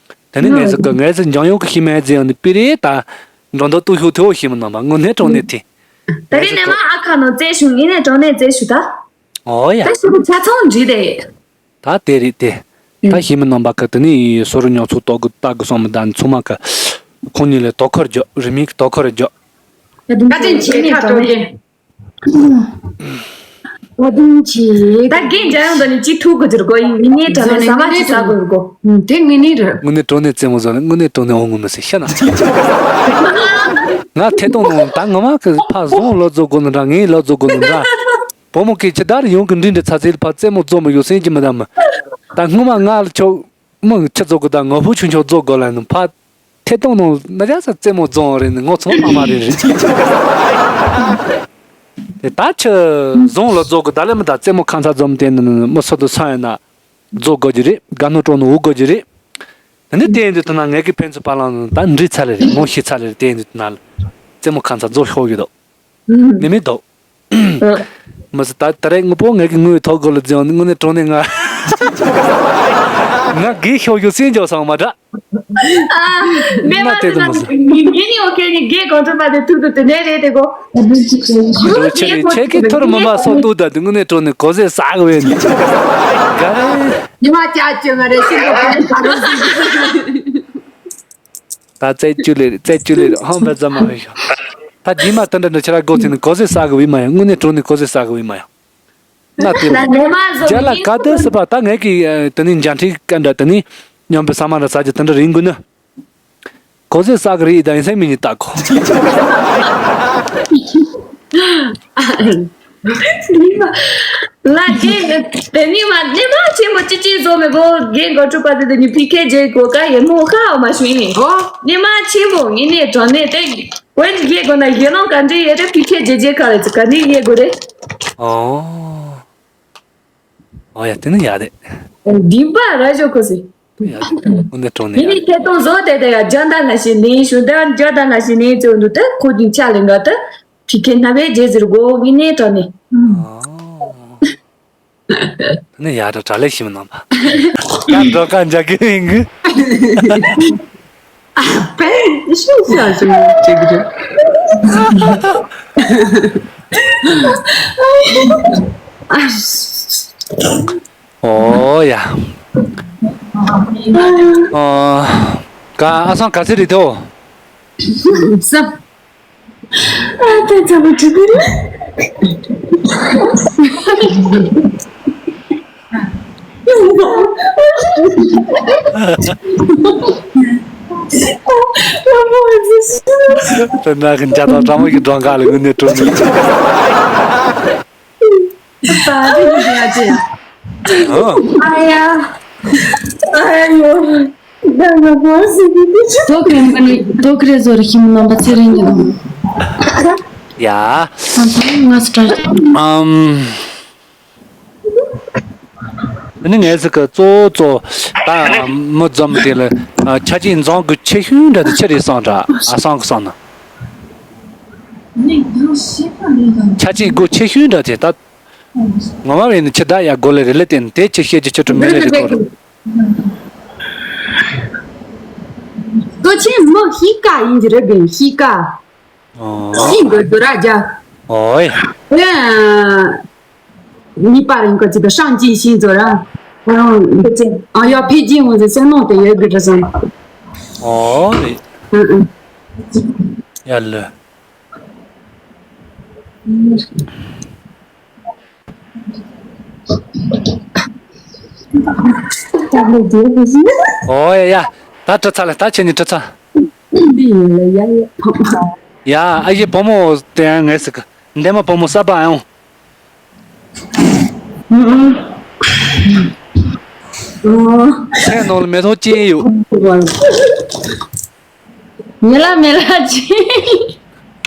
དེ་ནས་ངས་ཟེར་གི་ངས་ཟེར་འཇང་ཡོང་གི་ཤི་མེད་ཟེར་ཡང་ནི་པི་རེ་ད། འགྲོ་འདོད་ཏུ་ཤུགས་ཐེའོ་ཤི་མི་རྣམ་པ་དངོས་གནས་དྲང་གནས་དེ། ད་རེས་ནས་མ་ཨ་ཁ་ནང་རྩེ་ཞུ་ཡིན་ནས་དྲང་གནས་རྩེ་ཞུ་ད། ཨོ་ཡ། ད་ཞུ་གི་ཆ་ཚང་འདྲི་དེ། ད་དེ་རེད་དེ། ད་ཤི་མི་རྣམ་པ་གི་དེ་ནས་སོ་རུ་ཉོ་ཚོགས་གཏོགས་གི་ལྟ་གི་སོང་མི་ད་ནི་ཚང་མ་གི། ཁོང་གཉིས་ལས་དོ་ཁུར་རྒྱོ་རི་མིག་དོ་ཁུར་རྒྱོ། བཀའ་དྲིན་ཆེ་ནས་དྲང་གནས། བཀའ་དྲིན་ཆེ། ད་རྒན་འཇམ་ཡོང་དང་ནི་གཅིག་ཐུག་གི་འགྱུར་གོ་ཡིན་ངེས་ནས་དྲང་གནས་ཟ་མ་གཅིག་ཟ་དགོས་གོ། དེ་ངེས་ནས་རེད། དངོས་གནས་དྲང་གནས་རྩེད་མོ་བཟོ་ནས་དངོས་གནས་དྲང་གནས་འོང་ངོ་མི་སྲིད་ཤི་ན། ང་ཐད་གཏོང་ནང་ད་ངོ་མ་གི་ཕ་བཟང་ལོ་རྫོགས་དགོས་ནི་འདྲ་ངའི་ལོ་རྫོགས་དགོས་ནི་འདྲ། བུ་མོ་གིས་ཇི་ལྟར་ཡོང་གི་འདྲི་འདྲི་ཚ་ཚེལ་ཕ་རྩེད་མོ་རྫོགས་མི་ཡོད་སེམས་ཀྱི་མི་འདམ། ད་སྔོན་མ་ང་ལ་ཆོག་མི་ཁྱི་རྫོགས་གི་ད་ངོ་བོ་ཆུང་ཆུང་རྫོགས་དགོས་ལ་ནི་ཕ། ཐད་གཏོང་ནང་ན་རྒྱ་ས་རྩེད་མོ་རྫོང་རེད་ནི་ངོ་ཚོང་མ་མ་རེད་རེད། དེ་ད་ཆུ་རྫོང་ལ་རྫོགས་གི་ད་ལེ་མི་ད་རྩེད་མོ་ཁང་ཚ་འཛོམས་དེ་ནི་མི་སུ་དུ་སང་ཡོད་ན་རྫོགས་དགོས་ཀྱི་རེད། དགའ་སྣང་སྤྲོ་ནི་འུ་དགོས་ཀྱི་རེད། དེ་ནི་དེ་ཡིན་དུས་ད་ན་ངས་ཀྱི་ཕན་ཚུན་བར་ལ་ད་འདྲི་ཚ་ལེ་རེད་ངོ་ཤེས་ཚ་ལེ་རེད། དེ་ཡིན་དུས་ད་ན་རྩེད་མོ་ཁང་ཚ་རྫོགས་ཤོག་གི་འདུག་ནི་མི་འདུག་མི་སི་ད་ད་རེས་དངོས་པོ་ངས་ཀྱི་དངུལ་ཐོག་གོ་ལ་རྫོང་ནི་དངོས་གནས་དྲང་གནས་ང་ང་དགེ་ཤོག་ཤོག་སེམས་འཇོག་སང་མ་འདྲ། ཨ། མེ་མ་དེ་དུ་མ་ཟ། ངེད་གཉིས་འོ་ཁེ་ནི་དགེ་གོང་ཁྲོ་པ་དེ་ཐུག་ཏུ་དེ་ནས་རེད་དེ་གོ། འགྲོ་ཆེ་རེད་ཆེ་གི་ཐོར་མ་མ་སོ་ཏུ་ད་དུ་དངོས་གནས་དྲང་གནས་གོ་ཟེ་ཟ་གི་བས་ནི། ག་རེ། ཉི་མ་ཅག་ཅི་ང་རེ་ཤི་འགྲོ་གོ་ནི་ག་རོ་ཟིག་ད་རྩེད་བཅུ་ལེ་རེད་རྩེད་བཅུ་ལེ་རེད་ཧང་བས་ཙམ་མ་བས་ཤོག་ད་རྗེས་མ་དེ་འདྲ་འདྲ་ཆ་ར་སྒོ་ཚིག་ནི་གོ་ཟེ་ཟ་གི་བས་མ་ཡང་དངོས་གནས་དྲང་གནས་གོ་ཟེ་ཟ་གི་བས་མ་ཡང་། ན་དེ་ལ་ལ་ནེ་མ་བཟོ་རྒྱ་ལ་ག་དེ་སི་པ་ད་ངས་ཀྱི་དེ་ནི་འཇའ་འཕྲིན་སྐད་འདྲ་དེ་ནི་མཉམ་པའི་ས་མ་འདྲ་ས་ཀྱི་དེ་འདྲ་རིང་དགོས་ན། གོ་ཟེ་ས་གི་རི་ཡི་ད་ཡིན་སེ་མི་ཉི་ལྟ་གོ། ལ་རྒན་དེ་ནི་མ་ནེ་མ་ཆེན་པོ་ཅི་ཅི་བཟོ་མི་གོ་རྒན་གོ་ཁྲུ་པ་དེ་དེ་ནི་ཕི་ཁེ་ཇེ་གོ་ཀ་ཡེ་མོ་ཁ་འོ་མ་ཤུ་ཡིན་ནེ་མ་ཆེན་པོ་ངི་ནེ་གྲོ་ནེ་དེ། ཝེན་གྱི་དགོ་ན་ཡེ་ནོ་ག་འདྲི་ཡེ་རེ་ཕི་ཁེ་ཇེ་ཇེ་ག་རེ་ཙི་ག་འདྲི་ཡེ་དགོ་རེ། ཨོ། ཨོ་ཡ་དེ་ནི་ཡ་རེད། དིམ་པ་ར་ཞོ་ཁོ་སི། ཡ་དེ་ནི་ཀུན་ནས་གྲོང་ནས་ཡ་ཡིན་ནི་རེད། ཐད་གཏོང་བཟོ་དེ་དེ་ཡ་ཇ་འདའ་ལ་ཞིག་ནི་ཞུ་དེ་ཇ་འདའ་ལ་ཞིག་ནི་ཙི་འདུ་དེ་ཁོ་གི་ཆ་ལེ་འགའ་དེ་ཕི་ཁེ་ན་བེ་ཇེ་ཟིར་གོ་ཡིན་ནི་གྲོང་ནས། ཨོ། ནི་ཡ་ར་གྲ་ལེགས་ཤིག་མི་གནང་པ། ཡ་འགྲོ་ཀ་འཇག་གི་ཡིན་གི། པས་ཤོག་ཤོག་ཤོག་ཅིག་རེད། ཨོ་ཡ། ཨོ། ག་ཨ་སང་ག་ཚོད་རེད་དོ། ས། ཨ་ད་ཚ་བོ་ཁྲི་ཁྲི་རེད། དེ་ན་གི་འཇའ་དང་གྲང་མོ་གི་སྒྲོན་ཁ་ལ་དངོས་གནས་སྤྲོ་ནས། ད་རེད་འདི་ཡ་ཅེ། ཨ་ཡ། ཨ་ཡོ། ད་ང་བོ་སི་གི་དེ་ཆུ། དོ་ཁེ་མ་ནི་དོ་ཁེ་རེ་ཟོ་རི་ཁྱིམ་ནང་པ་ཚེ་རིང་གི་ནང་། ཡ། ཨ་ད་ང་སི་ཏྲ། ཨམ། ཨ་ནི་ངས་ཟེར་གི་གཙོ་བོ་གཙོ་བོ་ད་མི་འཛོམས་དེ་ལ་ཆ་རྐྱེན་འཛོམས་དགོས་ཆེ་ཤོས་འདྲ་དེ་ཆི་རེད་བསམ་འདྲ། ཨ་སང་གི་བསམ་ན། ཆ་རྐྱེན་དགོས་ཆེ་ཤོས་འདྲ་དེ་ད་ངོ་མ་བས་ནི་ཆི་ད་ཡ་དགོས་ལེ་རེད་ལེ་བསྟན་དེ་ཆི་བཤད་ཀྱི་ཆི་ཁྲོ་མེད་ལེ་རེད་གོ། ལྟོ་ཆེན་མི་ཤི་ཀ་ཡིན་གྱི་རེད་གི་ཤི་ཀ། ཨོ། ཤི་འདོད་འདོད་ར་རྒྱ། ཨོའི། ཨེ། གཉིས་པ་རིང་གི་ཅིག་གི་ཧྲང་ཅིན་ཤིན་ཛོ་ར། ཨང་། འདི་ཅིག་ཨང་ཡ་ཕི་ཇི་འོང་ཟེར་སེ་ནོ་དེ་ཡོད་གི་རེད་བསམ། ཨོ་རེད། ཨང་ཨང་། ཡ་ལོས། ཨོ་ཡ་ཡ། ད་ཁྲི་ཚ་ལ་ད་ཁྱེད་གཉིས་ཁྲི་ཚ། ཡ་ཨ་ཡེ་བུ་མོ་དེ་ཡང་ངས་ཟིག་འདས་མ་བུ་མོ་གསར་པ་ཨང་། ཁྱེད་ནང་ལ་མེ་ཏོག་ཅན་ཡོད། ཉེ་ལ་མེ་ལ་ཅི།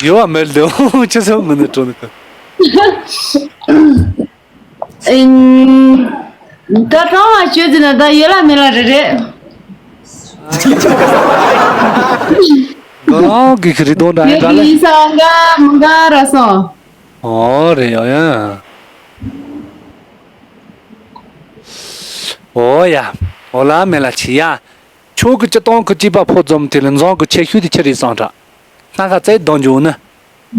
ཡོད་བ་མེད་ལོ་ཅི་སོང་ངུ་ནས་གྲོ་ནི་ཀ། ཨིན། ད་གྲོང་བ་ཤོད་ཟིན་ན་ད་ཡོད་ལ་མེད་ལ་རེད་རེད། ང་རང་གི་ཁི་རི་དོན་འདྲ་ཡོད་ཡིན་ད་ལེ། གི་ས་འགའ་མི་འགའ་ར་སོང་། ཨོ་རེད་ཡོ་ཡ། ཨོ་ཡ། ཨོ་ལ་མེ་ལ་ཆི་ཡ། ཁྱོད་ཀྱི་སྤྱི་བཏང་གི་སྐྱེས་པ་ཕོ་འཛོམས་དེ་ལ་འཛོམས་ཀྱི་ཆེ་ཤོས་དེ་ཆི་རེད་བསམ་དྲ། སྣ་ཁ་བཙལ་གཏོང་རྒྱུ་ནི།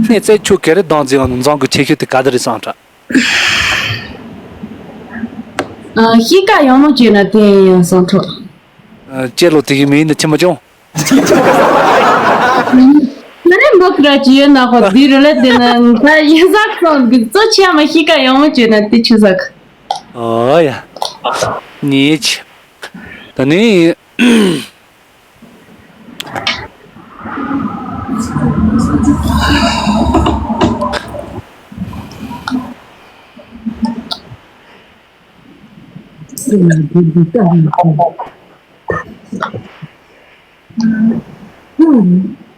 སྣེ་བཙལ་ཁྱོད་ག་རེ་གཏོང་རྩིས་ཡོང་ནི་འཛོམས་ཀྱི་ཆེ་ཤོས་དེ་ག་དེ་རེད་བསམ་དྲ། ཨ་ཤི་ཀ་ཡང་མོ་བྱས་ན་དེ་ཡང་བསམ་ཐུབ། ཨ་ལྕེ་ལོ་དེ་གི་མིང་འདི་ཆི་མ་བྱུང་། ང་ནི་མོ་ཁ་ར་ཅི་ཡོད་ན་ཧོ་དེ་རུ་ལ་དེ་ན་ད་ཡིན་ཟག་སོང་གི་གཙོ་ཆེ་མ་ཤི་ཀ་ཡང་མོ་བྱས་ན་དེ་ཆི་ཟག་ཨོ་ཡ། ཉེ་ཆི། ད་ནི།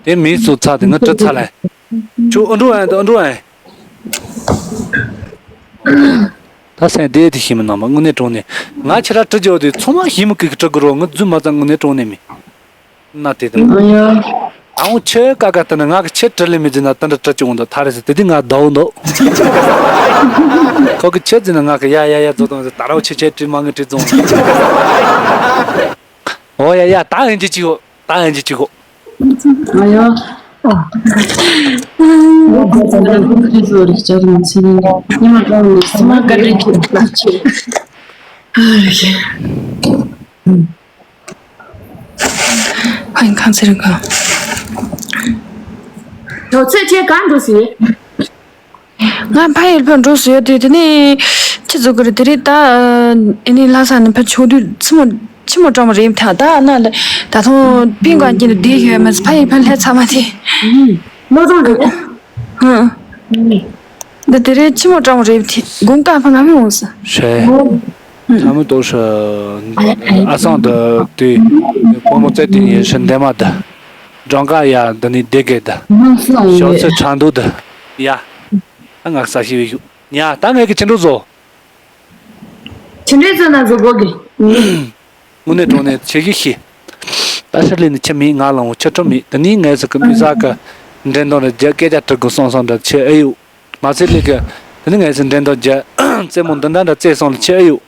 དེ་མིས་སུ་ཚ་དེ་ང་ཏྲི་ཚ་ལ། ཁྱོད་ཨ་འགྲོ་ཨ་འདི་ཨ་འགྲོ་ཨ། ད་སེམས་བདེ་དེ་ཤི་མི་ནང་མ་དངོས་གནས་དྲང་གནས་ང་ཁྱེད་ར་ཏྲི་རྒྱོ་དེ་ཚང་མ་ཤི་མི་ཀི་ཀི་ཏྲི་གི་རོ་ང་རྫུན་མ་ཙང་དངོས་གནས་དྲང་གནས་མི། ན་དེ་དང་། ཨ་ཡ། ཨ་འོ་ཁྱེད་ཀ་ཀ་ཏི་ན་ང་གི་ཁྱེད་ཏྲི་ལི་མི་ཛི་ན་ཏི་འདྲ་ཏྲི་ཅུང་འདུག་ཐ་རེ་སི་དེ་དི་ང་ཟླ་བོ་འདུག་ཁོ་གི་ཁྱེད་ཛི་ན་ང་གི་ཡ་ཡ་ཡ་ཛོ་དང་ཟི་ད་ར་བོ་ཁྱེད་ཁྱེད་ཏྲི་མ་ངི་ཏྲི་ཛོང་། ཨོ་ཡ་ཡ་ད་ཨེན་ཇི་ཅི་གོ་ད་ཨེན་ཇི་ཅི་གོ་ཨ་ཡ། ཨ་ཡ། ཨ་ཡ། ཨ་ཡ། ཕ་ཡིན་ཁང་ཚེ་རིང་ག་ད་ཚེ་ཆེ་གང་འགྲོ་སི། ང་ཕ་ཡིན་ཕ་འགྲོ་སི་ཡོད་དུས་དེ་ནི་ཁྱི་ཟུག་གི་རེད་དེ་རེད་ད། ཨེ་ནི་ལྷ་ས་ནི་ཕ་ཆོག་དུས་ཆི་མོ་ཆི་མོ་གྲང་མོ་རེད་ཐ་ད་ན་ད་ཐོང་པིན་གང་གི་ནི་བསྡད་ཡོད་མ་ཕ་ཡིན་ཕ་ལྷ་ཚ་མ་དེ། མོ་རང་རེད། ཧུ། འདི་དེ་རེད་ཆི་མོ་གྲང་མོ་རེད་དེ་དགུན་ཀ་ཕ་ང་མི་འོང་ས། ཧྲེ། ཐ་མི་ཏོ་ཧྲ། ཨ་སང་དུ་དུས། བུ་མོ་བཙལ་དུས་ཡིན་ཧྲི་འདན་མ་དུ། སྦྲང་ཀ་ཡ་འདི་ནི་བདེ་གེ་དུ། ཤོག་ཚོད་ཁྲ་འདུག་དུ། ཡ། ཨ་ང་ས་ཤི་བའི་ཡུ། ཉ་ད་ངས་ཀྱི་ཆི་འགྲོ་བཟོ། ཆི་འདྲའི་ཚོད་ན་བཟོ་དགོས་གི་དངོས་གནས་དྲང་གནས་ཆེ་གི་ཤི། ད་ཤི་ལི་ནི་ཆི་མི་ང་ལང་བོ་ཆི་ཁྲོ་མི་དུ་ནི་ངས་ཟིག་གི་མི་ཟ་གི། འདྲེ་འདོན་རེ་རྒྱ་སྐད་ཆ་དྲི་དགོས་སོང་སོང་འདྲ་ཆེ་ཨེ་ཡུ། མ་ཚད་ལི་གི། དེ་ནི་ངས་སི་འགྲན་དོ་རྒྱ། རྩེད་མོ་འདི་འདྲ་འདྲ་རྩེད་སོང་ལ་ཆེ་ཨེ་ཡོད།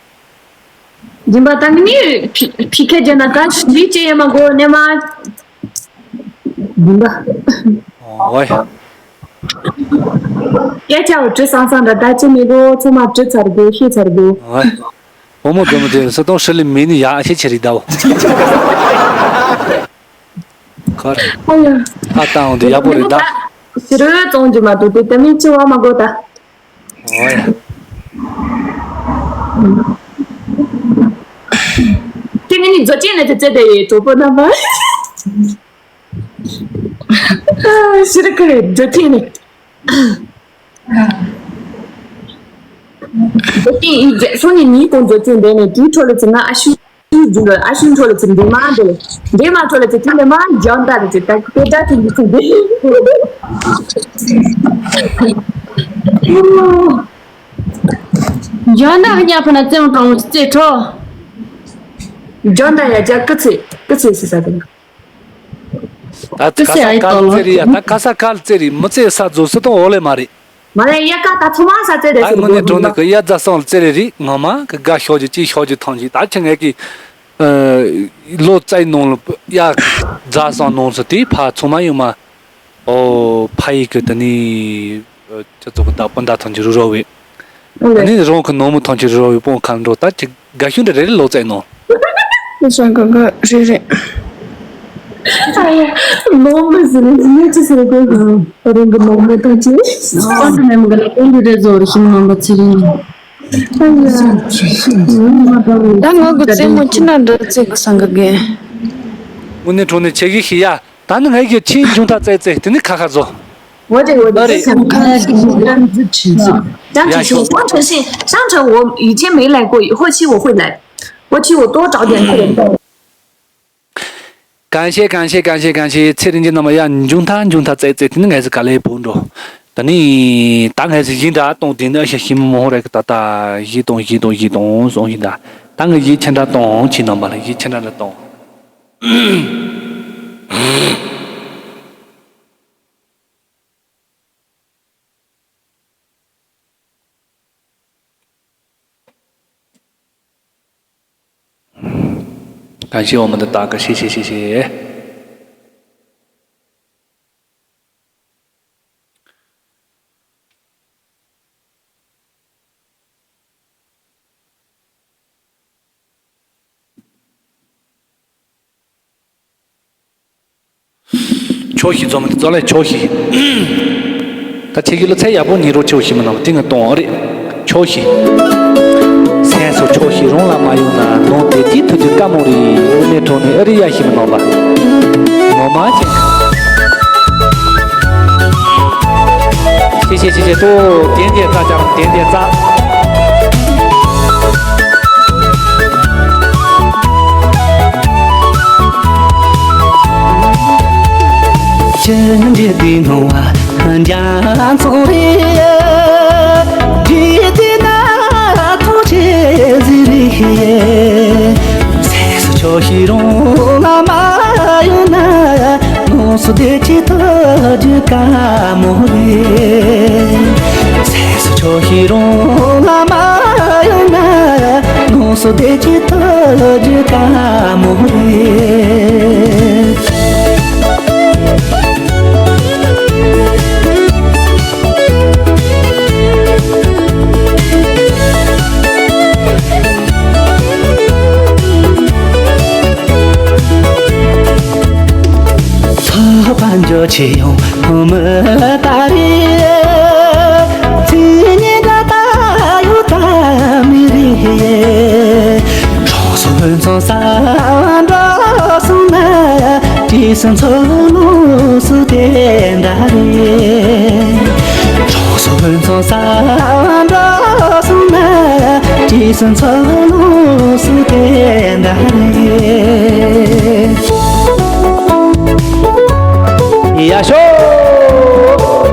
སྦྱིན་པ་ད་ནི་ནི་ཕི་ཕི་ཁེ་རྒྱ་ན་ད་ཞིག་ཅི་ཡེ་མ་གོ་ནེ་མ། བདུན་པ། ཨོའི། སྐད་ཆ་འོ་དྲི་སང་སང་འདྲ་ད་ཅི་མི་དགོས། ཚང་མ་དྲི་ཚར་དགོས། ཤེས་ཚར་དགོས། ཨོའི། བུ་མོ་བདུད་མོ་དེ་སུ་དང་ཧྲི་ལི་མིན་ཡ་ཨ་ཤེ་ཆེ་རིག་ད་འོ། ཁར། ཨ་ཡ། ཨ་ཏང་འོ་དེ་ཡག་པོ་རེད་ད། ཕྱི་རོལ་བཙོང་རྒྱུ་མ་གཏོགས་དེ་དེ་མིན་ཅི་བ་མ་དགོས་ད། ཨོའི། དེ་ངས་ནི་མཛོད་ཆེན་ནས་དེ་བཙལ་བསྡད་ཡོད། གྲོགས་པོ་རྣམ་པ། ཤི་རི་ཁ་རེད་མཛོད་ཆེན་ནས། མཛོད་ཆེན་ཡིན་རྗེས་སོང་ནས་ཉིན་གུང་མཛོད་ཆེན་འདས་ནས་དེའི་འཕྲོ་ལ་ཚུར་ང་ཨ་ཤུ། རྒྱུ་ལ་ཨ་ཤུ་འཕྲོ་ལ་ཚུར་འདས་མ་འདས། འདས་མ་འཕྲོ་ལ་ཚུར་དེ་ནས་མ་འཇོན་ད་རེད་ཅེས་ད་དེ་ད་དེ་འདི་ཚུར་འདས། འཇོན་ད་ཧ་ཉག་ཕ་ན་བཙན་དྲང་བཙན་ཁྲོ། འཇོན་ད་ཡ་ཇ་ཀི་ཚེ་ཀི་ཚེ་སི་ས་དང་། ད་ཀི་ཚེ་ཨ་ཡི་ཏོ་ལོ། ཀ་ས་ཀ་ལ་ཙེ་རི་ཡ་ད་ཀ་ས་ཀ་ལ་ཙེ་རི་མི་ཚེ་ས་རྫོགས་སུ་དང་འོ་ལེ་མ་རེད། མ་རེད་ཡ་ཀ་ད་ཚོ་མ་ས་ཙེ་རེད་ད་ཟེར་དངོས་གནས་དྲང་གནས་ཀི་ཡ་རྫ་སང་ལ་ཙེ་རི་རི་ངོ་མ་ཀི་དགའ་ཤོག་ཅིག་ཅིག་ཤོག་ཅིག་ཐང་ཅིག་ད་ཁྱེད་ངས་ཀི་ལོ་ཙའི་ནང་ལ་ཡ་རྫ་སང་ནང་སུ་དེ་ཕ་ཚོ་མ་ཡོང་མ། ཨོ་ཕ་ཡི་གི་དེ་ནི་ཁྱེད་ཚོ་གི་ད་སྤུན་ཟླ་ཐང་ཅིག་རུ་རོ་བས། ཨ་ནི་རང་གི་ནང་མི་ཐང་ཆེ་རི་རོ་བའི་དཔུང་ཁ་འགྲོ་ད་ཅི་དགའ་ཤོས་འདྲ་རེ་རེ་ལོ་ཙེ་ནོ། ཨེ་ཤ་ག་ག་རེ་རེ། ནོ་མི་ཟེར་ནས་ངས་ཅི་ཟེར་དགོས་གི་རང་གི་ནོ་མི་ཐང་ཆེ། ཨ་ཏི་མེ་མི་ག་ལ་ཀོང་གི་རེ་ཟོ་རེ་ཤིང་ནང་པ་ཚེ་རིང་། ད་ང་གི་རྩེད་མོ་ཅི་འདྲ་འདྲ་རྩེད་གི་སང་གི་གེ། དངོས་གནས་དྲང་གནས་ཆེ་གི་ཤི་ཡ། ད་ནི་ངའི་གི་ཆེས་མཇུང་ཐག་བཙལ་ཙེ་དེ་ནི་ཁ་ཁ་བཟོ། 我这个我的思想看来是这样子去的。张子欣，商城是商城，我以前没来过，后期我会来，后期我多找点客人。 感谢感谢感谢感谢 ཚེ་རིང་ཅན་རྣམས་ཡ་མཇུང་ཐག་མཇུང་ཐག་བཙལ་ཙེ་དེ་ནི་ངའི་ཟི་ག་ལེ་བུ་འགྲོ། ད་ནི་ད་ངའི་ཟི་ཡིན་འདྲ་གཏོང་དེ་ནི་ཨ་ཤ་ཤི་མོ་མོ་རེ་གི་ད་ད་ཡི་གཏོང་ཡི་གཏོང་ཡི་གཏོང་སོང་ཡིན་ད། ད་ངའི་ཡི་ཆེ་འདྲ་གཏོང་ཆེ་རྣམ་པ་ལ་ཡི་ཆེ་འདྲ་འདྲ་གཏོང་། 感谢我们的大哥，谢谢谢谢。 ཆོག་ཤི་འཛོམས་འཛོམས་ལས་ཆོག་ཤི། ད་ཁྱེད་ཀྱི་ལོ་ཚད་ཡག་པོ་ཉིན་རོགས་ཆེ་བོ་ཤི་མི་ནང་ཏིང་ང་གཏོང་ཨ་རེད། ཆོག་ཤི། སེམས་སུ་ཆོག་ཤི་རང་ལ་མ་ཡོང་ན་ནོར་དེ་ཅི་ཐུབ་ཀྱི་དཀའ་མོ་རེད། དངོས་གནས་དྲང་གནས་ཨ་རི་ཡ་ཤི་མི་ནང་པ། ངོ་མ་ཅན། 谢谢谢谢，都点点赞，家人点点赞。 ཅི་འདྲི་འདི་ནོ་བ་འཇང་ཚོང་རེད། འདྲི་འདི་ན་ཐོག་ཆེ་ཟི་རེད། སེམས་སུ་ཆོག་ཤི་རང་ལ་མ་ཡོང་ན། ནོར་སོ་དེ་ཅི་ཐོག་རྒྱུ་དཀའ་མོ་རེད། སེམས་སུ་ཆོག་ཤི་རང་ལ་མ་ཡོང་ན། ནོར་སོ་དེ་ཅི་ཐོག་རྒྱུ་དཀའ་མོ་རེད། ཚོགས་པ་འཇོག་ཆེ་ཡོང་མི་ལྟ་རེ། ཚེ་ཉིན་འདྲ་ད་ཡོད་ད་མི་རེ། གྲོགས་སུ་ཕུན་ཚོགས་ས་འགྲོ་སོང་ན། དྲིས་སུ་མཚོ་ལུང་སུ་དེ་འདྲ་རེད། གྲོགས་སུ་ཕུན་ཚོགས་ས་འགྲོ་སོང་ན། དྲིས་སུ་མཚོ་ལུང་སུ་དེ་འདྲ་རེད། ཡ་ཤོ།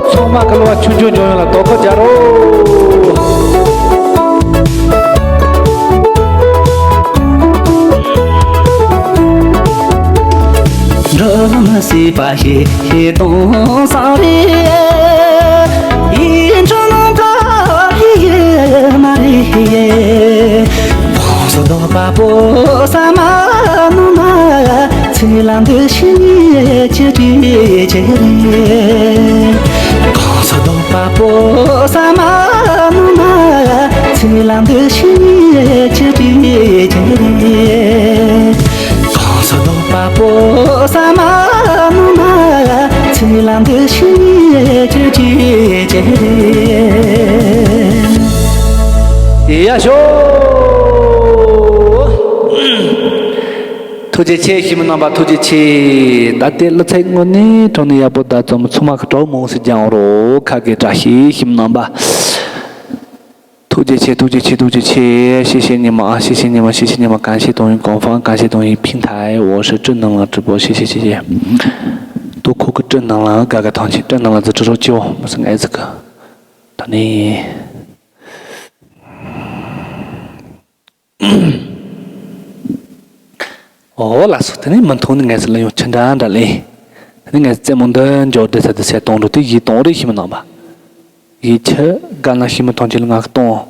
ཚང་མ་སྐལ་བ་ཆུང་ཆུང་འབྱུང་ཡོང་ལ་དོ་ཁུར་བྱ་རོགས། འགྲོ་མི་སྲིད་པ་ཞིག་གཏོང་སང་རེད། ཡིན་ཆོག་ནང་ག་ཡི་མ་རེད། བོང་སོ་རྡོག་པ་པོ་ས་མ་ནུ་མ། ཚེ་ལ་འདི་ཕྱི་གཉིས་ཀྱི་དུས་ཀྱི་རེད། གང་སར་རྡོག་པ་པོ་ས་མ་ནུ་མ། ཚེ་ལ་འདི་ཕྱི་གཉིས་ཀྱི་དུས་ཀྱི་རེད། གང་སར་རྡོག་པ་པོ་ས་མ་ནུ་མ། ཚེ་ལ་འདི་ཕྱི་གཉིས་ཀྱི་དུས་ཀྱི་རེད། ཡ་ཤོ། ཐུགས་རྗེ་ཆེ། ཞི་མི་རྣམ་པ་ཐུགས་རྗེ་ཆེ། ད་ལྟའི་གླུ་ཚིག་དངོས་གནས་དྲང་གནས་ཡག་པོ་ད་རྩོམ། ཚང་མ་གི་གྲོགས་མང་སེ་སྦྱང་རོགས། ཁ་གི་བཀྲ་ཤིས། ཞི་མི་རྣམ་པ། ཐུགས་རྗེ་ཆེ། ཐུགས་རྗེ་ཆེ། ཐུགས་རྗེ་ཆེ། 谢谢你们啊，谢谢你们，谢谢你们，感谢抖音官方，感谢抖音平台，我是正能量直播，谢谢谢谢。多扣个正能量，嘎嘎糖心，正能量在这周九，我是爱这个，他呢。 ཨོ་ལགས་སོ། དེ་ནས་མུ་མཐུད་ནས་ངས་ལ་ཡང་ཆི་འདྲ་འདྲ་ལེན། དེ་ནས་ངས་རྩེད་མོ་འདི་འཇོག་བསྡད་ས་དེ་སེ་གཏོང་འགྲོ་དེ་ཡིད་གཏོང་རེ་ཞི་མི་རྣམ་པ། ཡིད་ཆེས་དགའ་ན་ཞི་མི་ཐོང་ཆེ་ལ་ང་གཏོང་།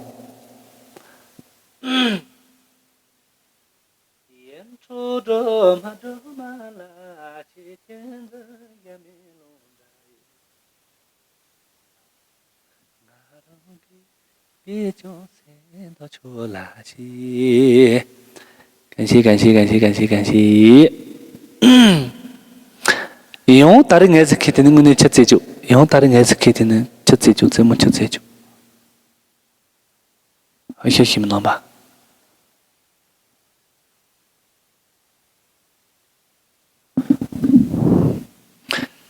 ང་རང་གི་དཔེ་ཆུང་སེམས་དང་ཆོས་ལ་ཞེན། 感谢感谢感谢感谢感谢。 ཡང་ད་རེས་ངས་ཟིག་ཁེ་དེ་ནི་དངོས་གནས་ཆི་རྩེད་བཅུག་ཡང་ད་རེས་ངས་ཟིག་ཁེ་དེ་ནི་ཆི་རྩེད་བཅུག་རྩེད་མོ་ཆི་རྩེད་བཅུག་ཨ་ཤ་ཞིམ་རྣམ་པ།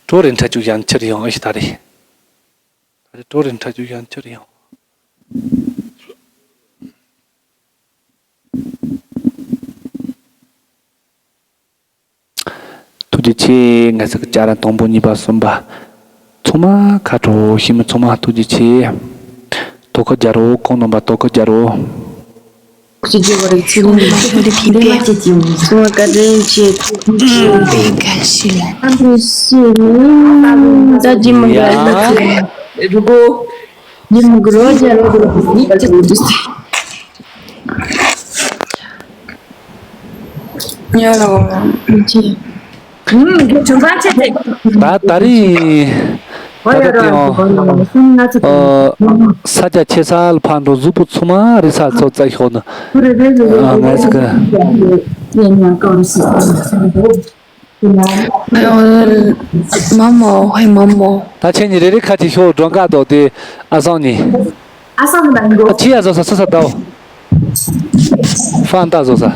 ཀྲོ་རེ་འཕྲད་བཅུག་ཡང་ཆི་རེ་ཡང་ཨ་ཤི་ད་རེ། ད་རེ་ཀྲོ་རེ་འཕྲད་བཅུག་ཡང་ཆི་རེ་ཡང་། ཐུགས་རྗེ་ཆེ། ངལ་གསོ་གི་བཅར་ར་དང་པོ་གཉིས་པ་གསུམ་པ། ཚང་མ་ཁ་དྲོ་ཞིམ་མི་ཚང་མ་ཐུགས་རྗེ་ཆེ། དོ་ཁུར་རྒྱག་རོགས། ཁོང་རྣམ་པ་དོ་ཁུར་རྒྱག་རོགས། ཁྱི་རྒྱུ་བ་རེད་ཚེ་རིང་། ཚོང་བ་བཀའ་དྲིན་ཆེ། ཚོང་བ་བཀའ་དྲིན་ཆེ། ཨ་འདྲ་ཞིག་ལ། ད་ཇི་མ་འགའ་ལ་ཚེ་རིང་། རུ་གོ། ཉི་མ་གི་རོ་རྒྱ་རོ་གི་རོ་ཉི་གཅིག་ཏུ་སྟེ། ཉོ་རོ། ཅི། ཨུམ། ཁྱོད་ཚོ་ཆེ་ཚེ། ད་ད་རིང་། ད་ད་དེ་ཡང་། ཨ། ས་ཆ་ཆེ་ས་ལ་ཕར་འགྲོ། གཟུགས་པོ་ཚང་མ་རི་ས་ཚོ་རྩ་ཤོག་ན། ཨ། ང་ཟིག་གི། མ་མོ། ཧེ་མ་མོ། ད་ཁྱེད་གཉིས་རེ་རེ་ཁ་ཅིག་ཤོག་སྒྲོལ་དཀར་དང་དེ་ཨ་སང་གཉིས། ཨ་སང་གཉིས་ལ་འགྲོ། ཨ་ཅི་ཡ་བཟོ་ས་སུ་ས་ཟླ་བ། ཧྥང་ཏ་བཟོ་ས།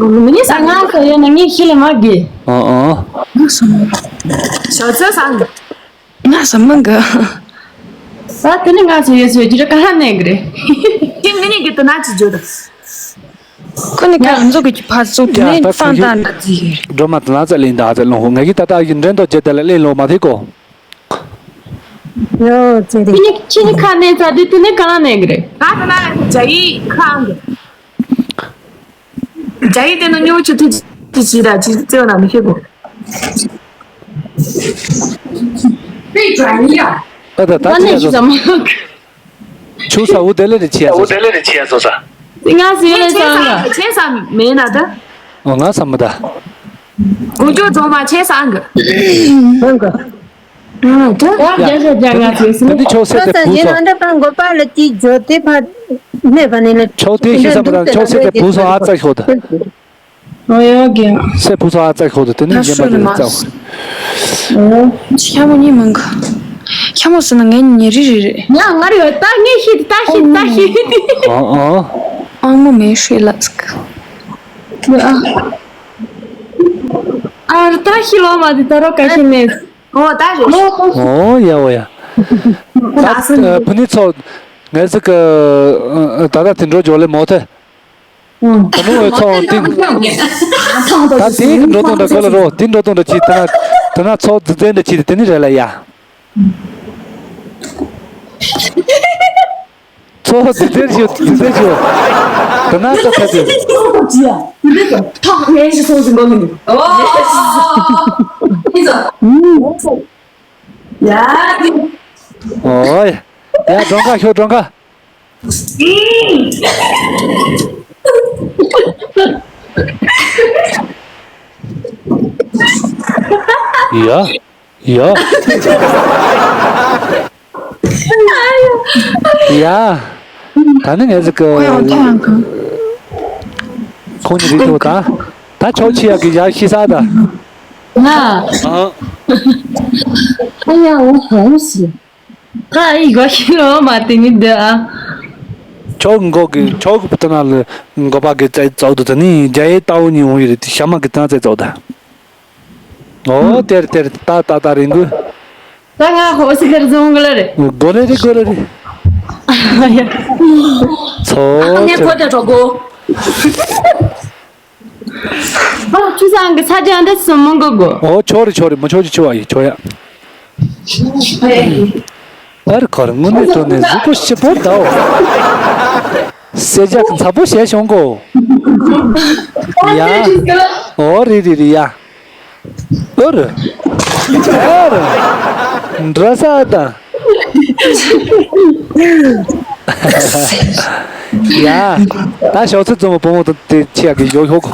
མི་ནི་ས་ང་ས་ཡོད་ན་ངས་ཤི་ལ་མ་དགོས། ཨ་ཨ། ཞོ་ཚོད་སང་གི། ང་ས་མ་གི། ས་དེ་ནི་ང་ཚོ་ཡོད་ཚོད་ཀྱི་རེ་ག་ཧ་ནས་གི་རེད། ཁྱེད་མི་ནི་གི་དུ་ན་ཅི་བརྗོད་དང་། ཁོ་ནི་ཁ་ང་ཚོ་གི་ཕར་ཚུགས་དེ་ནི་ཕན་ཐོགས་འདྲ་ཅི་ཡོད། སྒྲོལ་མ་དེ་ན་ཚ་ལེན་ད་ཚ་ལོང་ཧོ། ང་གི་ད་ལྟ་ཡི་འདྲེན་དོ་བརྗེད་དེ་ལ་ལེན་ལོ་མ་ཐེ་གོ། ཡོ་ཚེ་རིང་། ཁྱེད་ནི་ཁྱེད་ནི་ཁ་ནས་ཚ་དུས་དེ་ནི་ག་ལ་ནས་གི་རེད། ད་དེ་ན་ཇ་ཡི་ཁ་ཨང་གི། ཇ་ཡི་དེ་ནི་ཉོ་ཆུ་ཐི་ཐི་ཞི་ར་ཅི་ཙེ་བ་ན་མི་ཤེས་གོ། ཨ་ད་ད་ཅི་ཡ་ཟོ། ཆུ་ས་འུ་དེ་ལེ་རེ་ཆི་ཡ་ཟོ་ས། ང་སི་ཡོ་ལེ་སང་ག་ཆེ་ས་མེད་ན་ད། ཨོ་ང་ས་མི་ད། གུ་ཅོ་ཚང་མ་ཆེ་སང་ག་ཨོ་ད་རྒྱ་ཤ་རྒྱ་ང་ཚོས་སི་དེ་འདི་ཆོག་སེ་དེ་བུ་སོ། ཆོག་སེ་དེ་བུ་སོ་ཨ་ཙ་ཤོ་ད། ཨོ་ཡོ་གི། སེ་བུ་སོ་ཨ་ཙ་ཤོ་ད། དེ་ནི་ཡིན་པ་དེ་ཙ། ཨོ། ཁྱ་མོ་གཉིས་མང་གི། ཁྱ་མོ་ཟེར་ན་ངའི་ཉེ་རི་རི་རེད། ང་ང་རེ་ད་ངས་ཤེས་ད་ཤེས་ད་ཤེས། ཨ་ཨ། ཨང་མོ་མེ་ཤེས་ལ་ཙིག་ཨ་ཨ་ད་ཤི་ལོ་མ་དེ་ད་རོ་ཀ་ཤི་མེད། ཨོ་ད་རེད། ཨོ་ཡ་ཨོ་ཡ། ད་ཕུ་ནི་ཚོ་ངལ་གསོ་གི་ད་ད་དེ་འགྲོ་འཇོག་ལེ་མོ་ཐེ། ད་མོ་ཚོ་ཏིང་། ད་དེ་འགྲོ་སྟངས་འདྲ་གོ་ལ་རོ་དེ་འགྲོ་སྟངས་འདྲ་ཅི་ད་ན་ད་ན་ཚོ་རྫི་རྫན་འདྲ་ཅི་དེ་ནི་རེད་ལ་ཡ། ཚོ་རྫི་རྫན་ཞིག་རྫི་རྫན་ཞིག་ད་ན་ཚོ་ཚ་ཚ། ཐག་ངན་ཞིག་སོང་ཟིན་གོ་མི་འདུག་ཨོ། ཡ། ཨོ་ཡ། ཡ་སྒྲོན་ཁ་ཤོག་སྒྲོན་ཁ། ཡ། ཡ། ཡ། ད་ནི་ངས་ཟིག་གི་ཁོང་ཉིད་རེད་དོ། ད་ད་ཆོག་ཆེ་ཡག་གི་ཡག་ཤི་ས་ད། ང་། ཨ། ཨ་ཡ། འོ་ཧོ་སི། ད་ཨི་གོ་ཤི་ལོ་མ་དེ་ནི་འདི་ཨ། ཆོག་མགོ་གི་ཆོག་གི་བུ་ཏི་ན་ལ་མགོ་པ་གི་ཙེ་ཙོག་དུ་ད་ནི་རྒྱ་ཡི་ཏའོ་ཉི་འོང་ཡི་རེད། ཤ་མ་གི་ཏང་ཙེ་ཙོག་ད། ཨོ་དེར་དེར་ཏ་ཏ་ཏ་རིང་གུ། ད་ང་ཧོ་སི་དེར་བཟུང་གི་ལ་རེད། གོ་ལེ་རེད་གོ་ལེ་རེད། ཚོ་ཨ་ནེ་ཚོ། ཕོ་དེ་གྲོགས་གོ། ཨ་ཆུ་སང་གི་ས་ཅང་འདི་སུ་མང་གི་གོ། ཨོ་ཆོ་རེ་ཆོ་རེ། མ་ཆོ་ཅི་ཆོ་བ་ཡི་ཆོ་ཡ། ཨར་ཁོར་དངོས་གནས་དྲང་གནས་གཟུགས་པོ་སྐྱིད་པོ་འདའོ། གསེར་ཇ་གི་ཚ་པོ་བྱས་བྱུང་གོ། ཡ། ཨོ་རེད་རེད་རེད་ཡ། ཨོ་རེད། ཨོ་རེད། འདྲ་ས་ད། ཡ། ད་ཞོགས་ཚོད་ཙམ་བུ་མོ་དང་དེ་ཆེ་ཡ་གི་ཡོ་ཡོ་གོ།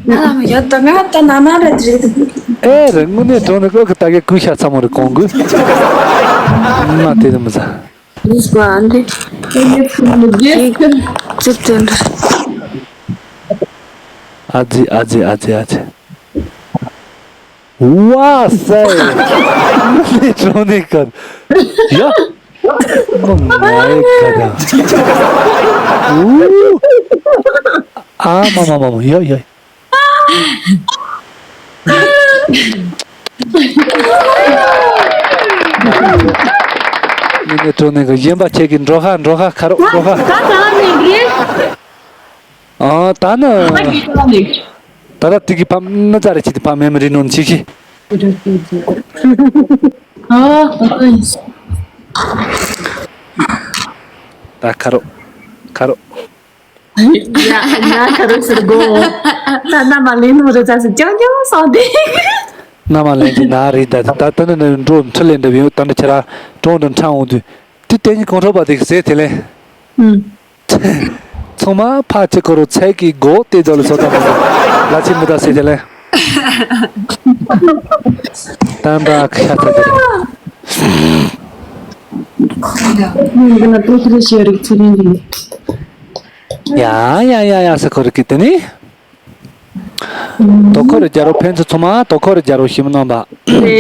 ང་ལ་མི་ཡོད་དོ། ང་ད་ན་ན་རེད་རེད། ཨེ་རེད། དངོས་གནས་དྲང་གནས་ཨོ་གི་ད་གའི་ཀུ་ཤ་ཚ་མོ་རེད་གོང་གུ། མ་དེ་དེ་མི་ཚ། ཨ་ཙི་དེ་འདྲ། ཨ་ཙི་ཨ་ཙི་ཨ་ཙི་ཨ་ཙི། ཝ་སེ། དངོས་གནས་དྲང་གནས་གར། ཡ། མ་མ་ཡེ་ག་ད། ཨ་མ་མ་མ་མ་ཡ་ཡ། དངོས་གནས་དྲང་གནས་གི་གཞན་པ་ཁྱེད་ཀྱི་འགྲོ་ཁ་འགྲོ་ཁ་ཁ་རོག་འགྲོ་ཁ། ད་ད་ནས་རེད། ཨ་ད་ནི། ད་གི་ད་ནས། ད་ལྟ་དེ་གི་ཕམ་ནི་ཙ་རེ་ཆེ་དེ་ཕམ་མེ་མི་རི་ནོན་ཆེ་ཤི། ཨ་ཨ། ད་ཁ་རོག་ཁ་རོག་ཡ་ཡ་ཁ་རུ་ཟེར་གོ། ད་མནའ་མ་ལེན་ནོ་རེད་ཟེར་ཅང་ཅང་སོང་སྟེ། མནའ་མ་ལེན་གྱི་ན་རེད། ད་ད་ད་ནི་འགྲོ་འཕྲི་ལེན་འདྲ་ཡོད། ད་འདྲ་ཁྱེད་ར་གྲོང་དུ་འཕྲང་འོང་དུས་དེ་དེ་ཉིད་གོང་ཁྲོ་པ་དེ་གི་ཟེར་དེ་ལས། ཨུམ། ཚང་མ་ཕ་ཆེ་ཁོ་རུ་ཚད་ཀྱི་སྒོ་དེ་ཚོ་ལ་སོ་ད་མ་ཟེར་ལ་ཆེ་མི་ད་ཟེར་དེ་ལས། ད་འདྲ་ཁ་ཚ་དེ་རེད། ཁོང་ཡང་ང་ལ་ཏོག་ཙམ་ཤེས་རིག་ཚུལ་ལྡན་གྱི། ཡ་ཡ་ཡ་ཡ་ཟེར་ཁོ་རེ་གི་དེ་ནི། དོ་ཁོ་རེ་རྒྱ་རོ་ཕན་ཚུན་ཚང་མ་དོ་ཁོ་རེ་རྒྱ་རོ་ཞིམ་རྣམ་པ།